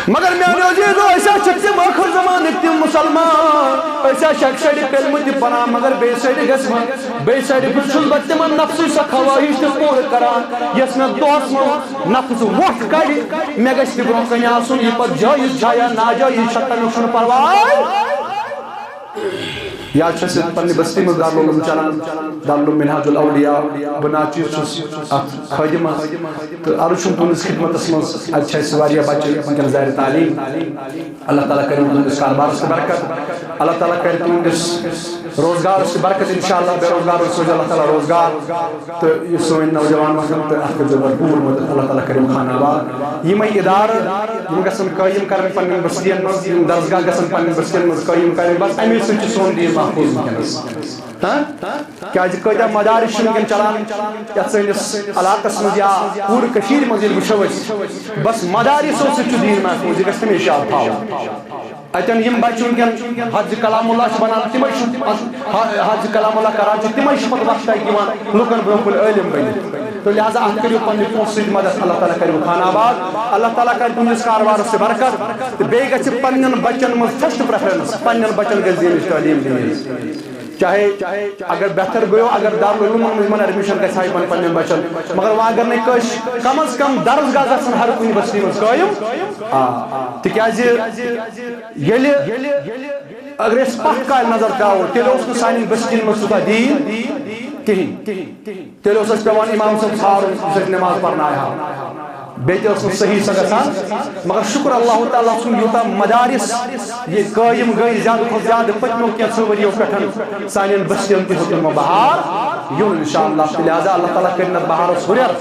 مگر میانیو عزیزو، أسۍ ہا چھِ تِم ٲخر زمانٕکۍ تِم مُسلمان، أسۍ ہا چھِ اَکہِ سایڈٕ کلمہٕ تہِ پَران، مگر بیٚیہِ سایڈٕ گژھِ وۄنۍ، بیٚیہِ سایڈٕ پٮ۪ٹھ چھُس بہٕ تِمن نفسٕچ سۄ خواہش تہِ پوٗرٕ کران، یۄس مےٚ دۄہس منٛز نفس وۄٹھ کڑِ، مےٚ گژھِ تہِ برونٛہہ کنہِ آسُن، یہِ پتہٕ جٲیز چھا یا ناجٲیز چھا، تمیُک چھُنہٕ پرواے۔ یا چھِ اَسہِ پننہِ بستی منٛز دارالعلوم چلان، دارالعلوم منہاج الاولیاء، بہٕ ناچیز چھُس اَتھ خٲدِمس تہٕ عرض چھُم تُہنٛدِس خدمتس منٛز، اَتہِ چھِ اَسہِ واریاہ بچہٕ وٕنکیٚن زارِ تعلیٖم۔ اللہ تعالیٰ کٔرِنۍ تُہنٛدِس کاربارس تہِ برکت، اللہ تعالیٰ کَرِ تُہنٛدِس روزگارس تہِ برکت، انشاءاللہ بے روزگارن سوزِ اللہ تعالیٰ روزگار، تہٕ یہِ سٲنۍ نوجوان وقت تہٕ اَتھ کٔرۍزیو بھرپوٗر مدد، اللہ تعالیٰ کٔرِنۍ خانہ آباد۔ یِمے ادارٕ یِم گژھن قٲیِم کرٕنۍ پننٮ۪ن بستین منٛز، یِم درسگاہ گژھن پننٮ۪ن بستین منٛز قٲیِم کرٕنۍ، بس اَمے سۭتۍ چھُ سون دین محفوظ وٕنکیٚنس۔ ہاں؟ کیازِ کۭتیاہ مدارس چھِ وٕنکیٚن چلان یتھ سٲنِس علاقس منٛز یا پوٗرٕ کٔشیٖرِ منٛز ییٚلہِ وٕچھو أسۍ، بس مدارسو سۭتۍ چھُ دیٖن محفوٗظ، یہِ گژھِ ہمیشہِ یاد تھاوُن۔ اتٮ۪ن یِم بچہِ وٕنکیٚن حافظ کلام اللہ چھِ بنان، تِمے چھِ پتہٕ حا-، حافظ کلام اللہ کران چھِ، تِمے چھِ پتہٕ وقتہ یِوان لُکن برونٛہہ کُن عٲلِم بٔنِتھ۔ تہٕ لہذا اتھ کٔرِو پننہِ پونٛسہٕ سۭتۍ مدد، اللہ تعالیٰ کرِو خانہ آباد، اللہ تعالیٰ کرِ تُہنٛدِس کاربارس تہِ برکت، تہٕ بیٚیہِ گژھِ پننٮ۪ن بچن منٛز first preference، پننٮ۪ن بچن گژھِ دینٕچ تعلیٖم دِنۍ۔ چاہے اگر بہتر گوٚو، اگر دارالعلومن منٛز یِمن admission گژھِ ہا یِمن پننٮ۪ن بچن، مگر وۄنۍ اگر نہٕ کٲنٛسہِ، کم از کم درسگاہ گژھن ہر کُنہِ بستی منٛز قٲیِم۔ آ، تِکیازِ ییٚلہِ، اگر أسۍ پتھ کالہِ نظر ترٛاوو، تیٚلہِ اوس نہٕ سانٮ۪ن بستین منٛز تیوٗتاہ دیٖن کِہینۍ۔ تیٚلہِ اوس اَسہِ پٮ۪وان امام صٲب ژھانٛڈُن، یُس اَسہِ نٮ۪ماز پرنایہِ ہا۔ بیٚیہِ تہِ ٲس نہٕ صحیح سۄ گژھان، مگر شُکر اللہ تعالیٰ سُنٛد یوٗتاہ مدارس یہِ قٲیِم گٔے زیادٕ کھۄتہٕ زیادٕ پٔتمیو کینٛژھو ؤرِیو پٮ۪ٹھ سانٮ۪ن بٔستِین تہِ ہیوٚتُن وۄنۍ بہار یُن اِنشاء اللہ۔ تہٕ لہذا اللہ تعالیٰ کٔرِنَس بہارَس ہُرٮ۪ر،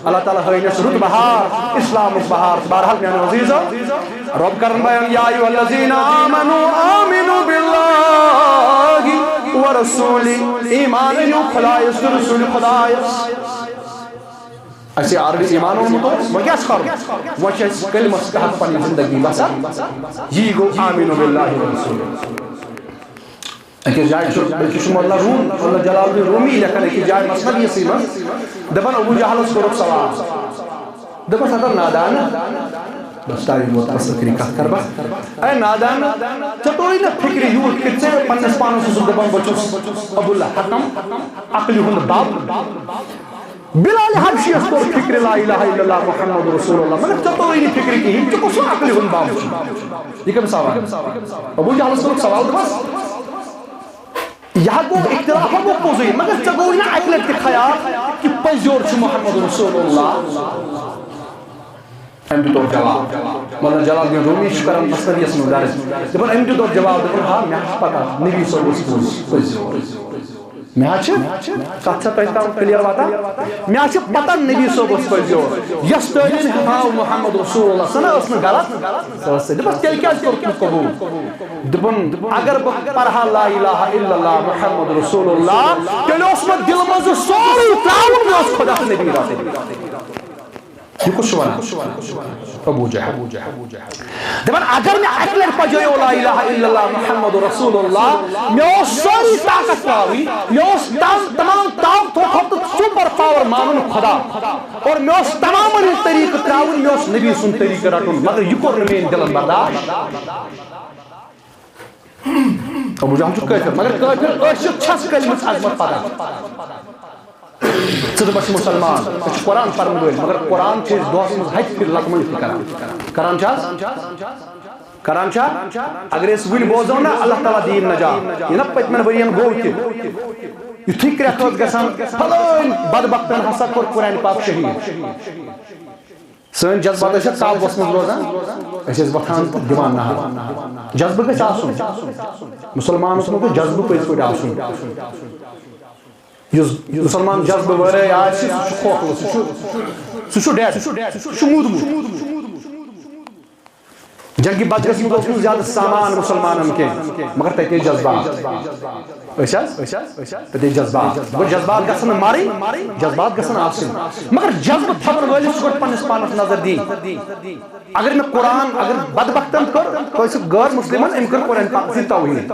اللہ تعالیٰ ہٲینَس رُت بہار، اِسلامُک بہار۔ بہرحال میٛانیو عزیٖزو، رۄب کَرَن بیان، یا ایُّہَا الذیٖنَ آمَنوٗ آمِنوٗ بِاللٰہِ وَرَسُولِہِ، ایمان أنِو خۄدایَس تہٕ رسوٗلِ خۄدایَس۔ اَسہِ already ایمان اوٚنمُت اوس، وۄنۍ کیٛاہ چھُ کَرُن؟ وۄنۍ چھِ اَسہِ کلمس تحت پنٕنۍ زندگی بسر۔ یی گوٚو آمین باللہ و رسولہ۔ أکِس جایہِ چھُ، بلکہِ چھُ مولانا روم، مولانا جلال الدین رومی لیکھان أکِس جایہِ مثنویَسٕے منٛز، دَپان ابو جہلس کوٚرُکھ سوال، دوٚپُس، ہتا نادان، بس ٹایم ووت، بس ٲخری کتھ کرٕ بہٕ۔ اے نادان، ژےٚ توٚرُے نہ فکرِ یوٗت کہِ ژےٚ پننِس پانس اوسُکھ دَپان، بہٕ چھُس ابو الحکم، عقلہِ ہُنٛد بب۔ بلال حبشیس توٚر فکرِ لا الہ الا اللہ محمد رسول اللہ، مگر ژےٚ توٚرُے نہٕ فکرِ کِہیٖنۍ، ژٕ کُس عقلہِ ہُنٛد بب چھُ؟ یہِ کٔمۍ سوال؟ ابو جہلس کوٚرُکھ سوال، دوٚپُس، یہِ ہا گوٚو اختلاف، ہا گوٚو پوٚزُے، مگر ژےٚ گوٚوُے نہٕ اَکہِ لٹہِ تہِ خیال کہِ پٔزۍ یور چھُ محمد رسول اللہ؟ أمۍ دیُت اورٕ جواب۔ مولانا جلال الدین رومی چھُ کران مثنویَس منٛز درج۔ دَپان، أمۍ دیُت اورٕ جواب، دوٚپُن، ہا، مےٚ چھِ پتہ، نبی صٲب اوس پوٚز، پٔزۍ یور۔ مےٚ حظ چھِ، کَتھ چھا تۄہہِ تام clear واتان؟ مےٚ حظ چھِ پتہ نبی صٲب اوس پٔزۍ یور۔ یۄس تعلیٖم ہیٚچھناو محمد رسول اللہ، سۄ نہ ٲس نہٕ غلط، سۄ ٲس صحیح۔ دوٚپمَس، تیٚلہِ کیٛازِ کوٚرُکھ نہٕ قبوٗل؟ دوٚپُن، اگر بہٕ پرٕ ہا لا الہ الا اللہ محمد رسول اللہ، تیٚلہِ اوس مےٚ دِلہٕ منٛزٕ سورُے ترٛاوُن، مےٚ اوس خۄدا تہٕ نبی رَٹٕنۍ۔ یہِ کُس چھُ وَنان؟ ابو جہل۔ دَپان، اگر مےٚ اَکہِ لَٹہِ پَجٲیو لا الہ الا اللہ محمد رسول اللہ، مےٚ اوس سٲرٕے طاقت ترٛاوٕنۍ، مےٚ اوس تام-، تمام طاقتو کھۄتہٕ super power مانُن خۄدا، اور مےٚ اوس تمامَن ہٕنٛدۍ طریٖقہٕ ترٛاوٕنۍ، مےٚ اوس نبی سُنٛد طریٖقہٕ رَٹُن، مگر یہِ کوٚر نہٕ میٛٲنۍ دِلَن برداش۔ ابو جہل چھُ کٲفِر، مگر کٲفِر ٲسِتھ چھَس کلمٕچ عظمت پتہ۔ ژٕ دَپَکھ چھِ مُسلمان، أسۍ چھِ قرآن پَرَن وٲلۍ، مگر قرآن چھِ أسۍ دۄہَس منٛز ہَتہِ پھِرِ لَتہٕ مٔنٛزۍ تہِ کران۔ کران چھِ حظ؟ کران چھا؟ اگر أسۍ وٕنہِ بوزو نہ، اللہ تعالیٰ دِیِن نجات۔ یہِ نہ پٔتمٮ۪ن ؤرِین گوٚو تہِ۔ یُتھُے کرٛٮ۪کھ ٲس گژھان، فلٲنۍ بدبختن ہسا کوٚر قرآن پاک شہیٖد۔ سٲنۍ جذبات ٲسۍ اَتھ قابوٗوَس منٛز روزان، أسۍ ٲسۍ وۄتھان تہٕ دِوان نعرٕ۔ جذبہٕ گژھِ آسُن۔ مُسلمانَس منٛز گوٚژھ جذبہٕ پٔزۍ پٲٹھۍ آسُن۔ یُس مُسلمان جذبہٕ ورٲے آسہِ، سُہ چھُ کھوکھلہٕ، سُہ چھُ، سُہ چھُ dead، سُہ چھُ موٗدمُت۔ جنگِ بدرس منٛز اوس نہٕ زیادٕ سامان مُسلمانَن کینٛہہ، مگر تَتہِ ٲسۍ جذبات۔ أسۍ حظ؟ تَتہِ ٲسۍ جذبات۔ گوٚو جذبات گژھن نہٕ مَرٕنۍ، جذبات گژھن آسٕنۍ۔ مگر جذبہٕ تھاوَن وٲلِس چھُ گۄڈٕ پنٛنِس پانَس نظر دِنۍ۔ اگر مےٚ قرآن، اگر بدبختن کٔر کٲنٛسہِ غٲر مُسلِمن، أمۍ کٔر قرآن پاکَس سۭتۍ توہیٖن۔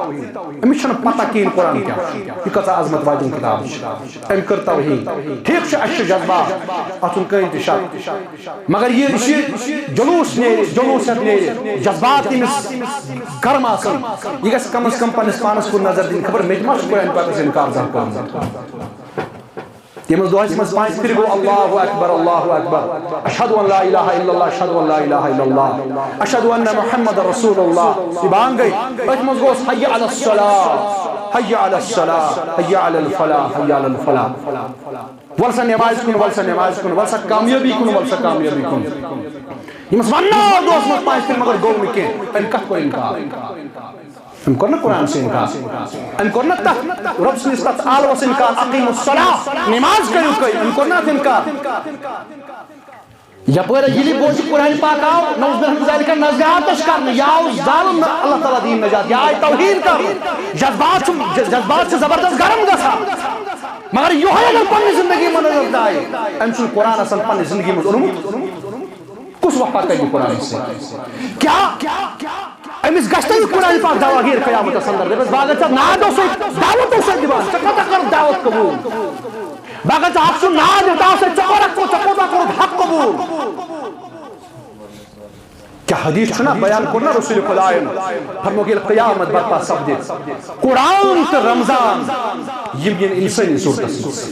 أمِس چھَنہٕ پتہ کِہیٖنۍ قرآن کیٛاہ چھُ، یہِ کۭژاہ عظمت واجیٚنۍ کِتاب چھِ۔ أمۍ کٔر توہیٖن۔ ٹھیٖک چھُ، اَسہِ چھُ جذبات، اَتھ چھُنہٕ کٕہٕنۍ تہِ شک۔ مگر یہِ، یہِ چھُ جلوٗس نیرِ، جلوٗس ہٮ۪تھ نیرِ، جذبات ییٚمِس گرم آسن، یہِ گژھِ کم از کم پننِس پانس کُن نظر دِنۍ، خبر مےٚ تہِ ما چھُ قرآن پاکس اِنکار زانٛہہ کوٚرمُت۔ ییٚمِس دۄہس منٛز پانٛژِ پھِرِ گوٚو، اللہ اکبر، اللہ اکبر، اشہد ان لا الہ الا اللہ، اشہد ان لا الہ الا اللہ، اشہد ان محمد رسول اللہ، یہِ بانگ گٔے، أتھۍ منٛز گوٚوس حی علی الصلاۃ، حی علی الصلاۃ، حی علی الفلاح، حی علی الفلاح۔ وَل سا نمازِ کُن، وَل سا نمازِ کُن، وَل سا کامیٲبی کُن، وَل سا کامیٲبی کُن۔ ییٚمِس وَنناو دۄہَس منٛز پانٛژِ پھِرِ، مگر گوٚو نہٕ کینٛہہ، أمۍ کَتھ کوٚر اِنکار؟ أمۍ کوٚر نہٕ قرآن سۭتۍ اِنکار، أمۍ کوٚر نہٕ تَتھ رۄب سٕنٛدِس تَتھ آلوَس اِنکار، اقیموا الصلاۃ، نماز کٔرِو قٲیِم، أمۍ کوٚر نہٕ اَتھ اِنکار۔ یپٲرۍ ییٚلہِ بوزِ قرآن پاک آو، نعوذ باللہ من ذالک، نزاعت چھِ کرنہٕ، یا آو ظالم نہ اللہ تعالیٰ دِیِن نجات، یا آیہِ توہین کرنہٕ۔ جذبات چھُ، ج-، جذبات چھِ زبردست گرم گژھان۔ مگر یِہوٚے اگر پننہِ زندگی منٛز نظر ترٛایہِ، أمۍ چھُنہٕ قرآن آسان پننہِ زندگی منٛز اوٚنمُت۔ کُس وفا کرِ یہِ قرآنَس سۭتۍ؟ کیٛاہ أمِس گژھِ نہ یہِ قرآن پاک دعویٰ گیر قیامتس اندر؟ دَپٮ۪س، بہٕ اگر ژےٚ نادو سۭتۍ، دعوتو سۭتۍ دِوان، ژےٚ کوٗتاہ کٔرٕتھ دعوت قبوٗل؟ بہٕ اگر ژےٚ حق سُنٛد ناو دِتھ آسے، ژےٚ کوٗتاہ کوٚر، ژےٚ کوٗتاہ کوٚرُتھ حق قبوٗل؟ کیٛاہ حدیث چھُنہ بیان کوٚر نہ رسول خدایَن؟ فرمووُکھ، ییٚلہِ قیامت برپا سپدِ، قرآن تہٕ رمضان یِم یِن اِنسٲنی صوٗرتَس منٛز۔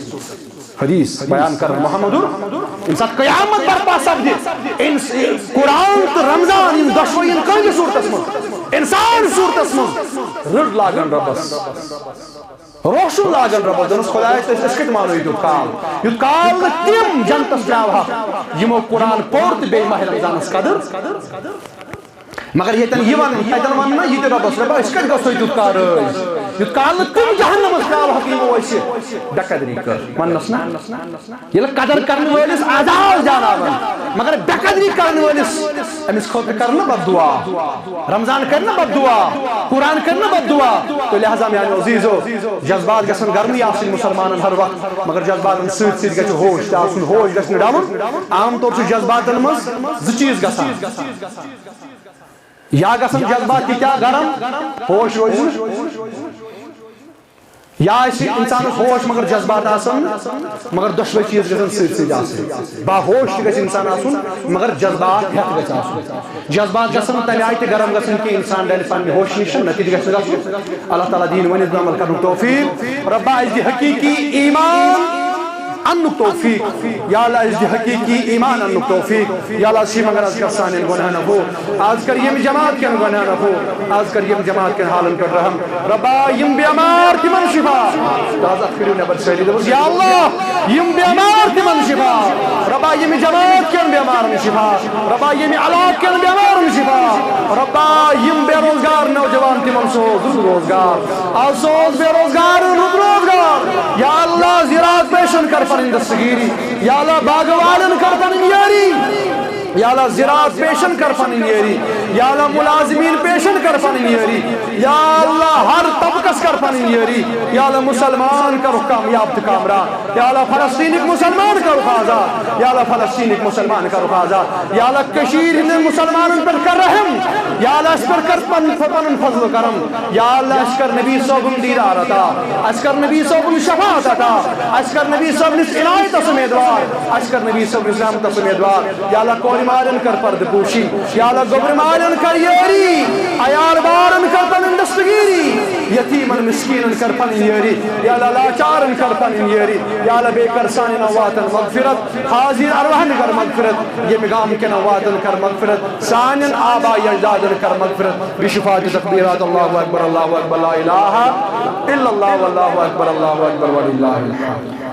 حدیث بیان کرن محمد، ییٚمہِ ساتہٕ قیامت برپا سپدِ، اِنس-، قرآن تہٕ رمضان یِن دۄشوٕے یِن کٲنٛسہِ صوٗرتَس منٛز؟ اِنسان صوٗرتَس منٛز۔ رٔٹ لاگن رۄبَس۔ روشن لاگان رۄبس، دوٚپنس، خۄدایا، أسۍ أسۍ کتہِ مانو یہِ تیُتھ کال؟ یُتھ کال نہٕ تِم جنتس ترٛاوہکھ، یِمو قرآن پوٚر تہٕ بیٚیہِ ماہِ رمضانس قدر۔ مگر ییٚتٮ۪ن یہِ ونان، تتٮ۪ن ونہٕ نہ یہِ تہِ رۄبس، رۄبا، أسۍ کتہِ گژھو یہِ تیُتھ کال رٲضۍ؟ یُتھ کال نہٕ تِم جہنمس ترٛاوہکھ، یِمو اَسہِ بے قدری کٔر۔ وننس نہ؟ ییٚلہِ قدر کرن وٲلِس عذاب دیاناون، مگر بے قدری کرن وٲلِس، أمِس خٲطرٕ کرن نہٕ بد دعا۔ رمضان کرِ نہٕ بد دعا، قرآن کرِ نہٕ بد دعا۔ تو لہذا میانیو عزیزو، جذبات گژھن گرمٕے آسٕنۍ مسلمانن ہر وقت، مگر جذباتن سۭتۍ سۭتۍ گژھِ ہوش تہِ آسُن، ہوش گژھِ نہٕ ڈلُن۔ عام طور چھُ جذباتن منٛز زٕ چیٖز گژھان، یا گژھن جذبات تیٖتیٛاہ گرم، ہوش روزِ نہٕ، یا آسہِ انسانس ہوش مگر جذبات آسن نہٕ، مگر دۄشوے چیٖز گژھن سۭتۍ سۭتۍ آسٕنۍ۔ باہوش تہِ گژھِ انسان آسُن، مگر جذبات ہٮ۪تھ گژھِ آسُن۔ جذبات گژھن تمہِ آیہِ تہِ گرم گژھن کہِ انسان ڈلہِ پننہِ ہوشہِ نِش، نہ تہِ تہِ گژھِ نہٕ گژھُن۔ اللہ تعالیٰ دِیِن ؤنِتھ عمل کرنُک توفیق۔ رۄبا، اَسہِ دِ حقیٖقی ایمان اننُک توفیق۔ یا اللہ، اَسہِ دِ حقیٖقی ایمان اننُک توفیق۔ یا اللہ، اَسہِ چھِ منگان، از کر سانٮ۪ن گۄناہن عفو۔ از کر ییٚمہِ جماعت کٮ۪ن گۄناہن عفو۔ از کر ییٚمہِ جماعت کٮ۪ن حالن پٮ۪ٹھ رحم۔ رۄبا، یِم بٮ۪مار تِمن شفا۔ تہٕ از اَتھ کٔرِو نٮ۪بر سٲری۔ دوٚپُس، یا اللہ، یِم بٮ۪مار تِمن شفا۔ رۄبا، ییٚمہِ جماعت کٮ۪ن بٮ۪مارن شفا۔ رۄبا، ییٚمہِ علاقہٕ کٮ۪ن بٮ۪مارن شفا۔ رۄبا، یِم بے روزگار نوجوان تِمن سوز رُت روزگار۔ از سوز بے روزگارن رُت روزگار۔ یا اللہ، زراعت پیشن کر پنٕنۍ دستگیری۔ یا اللہ، باغہٕ والٮ۪ن کر پنٕنۍ یٲری۔ یا اللہ، زراعت پیشن کر پنٕنۍ یٲری۔ یا اللہ، ملازمین پیشن کر پنٕنۍ یٲری۔ یا اللہ، ہر طبقس کر پنٕنۍ یٲری۔ یا اللہ، مسلمان کرُکھ کامیاب تہٕ کامران۔ یا اللہ، فلسطینٕکۍ مسلمان کرُکھ آزاد۔ یا اللہ، فلسطینٕکۍ مسلمان کرُکھ آزاد۔ یا اللہ، کٔشیٖرِ ہٕنٛدٮ۪ن مسلمانن پٮ۪ٹھ کر رحم۔ یا اللہ، اَسہِ پٮ۪ٹھ کر پن-، پنُن فضل و کرم۔ یا اللہ، اَسہِ کر نبی صٲبُن دیٖدار عطا۔ اَسہِ کر نبی صٲبُن شفاعت عطا۔ اَسہِ کر نبی صٲبنِس عنایتس امیدوار۔ اَسہِ کر نبی صٲبنِس رحمتس امیدوار۔ یا اللہ، کورِ مالٮ۪ن کر پردٕ پوشی۔ یا اللہ، گوٚبرِ مالٮ۪ن کر یٲری۔ عیال بارن کر پنٕنۍ دستگیری۔ یتیمن مسکینن کر پنٕنۍ یٲری۔ یا اللہ، لاچارن کر پنٕنۍ یٲری۔ یا اللہ، بیٚیہِ کر سانٮ۪ن امواتن مغفرت۔ حاضر ارواحن کر مغفرت۔ ییٚمہِ گامہٕ کٮ۪ن امواتن کر مغفرت۔ سانٮ۪ن آبا اجدادن کر مغفرت۔ بشفاعت تکبیرات، اللہ اکبر، اللہ اکبر، لا الہ الا اللہ، واللہ اکبر، اللہ اکبر، وللہ الحمد۔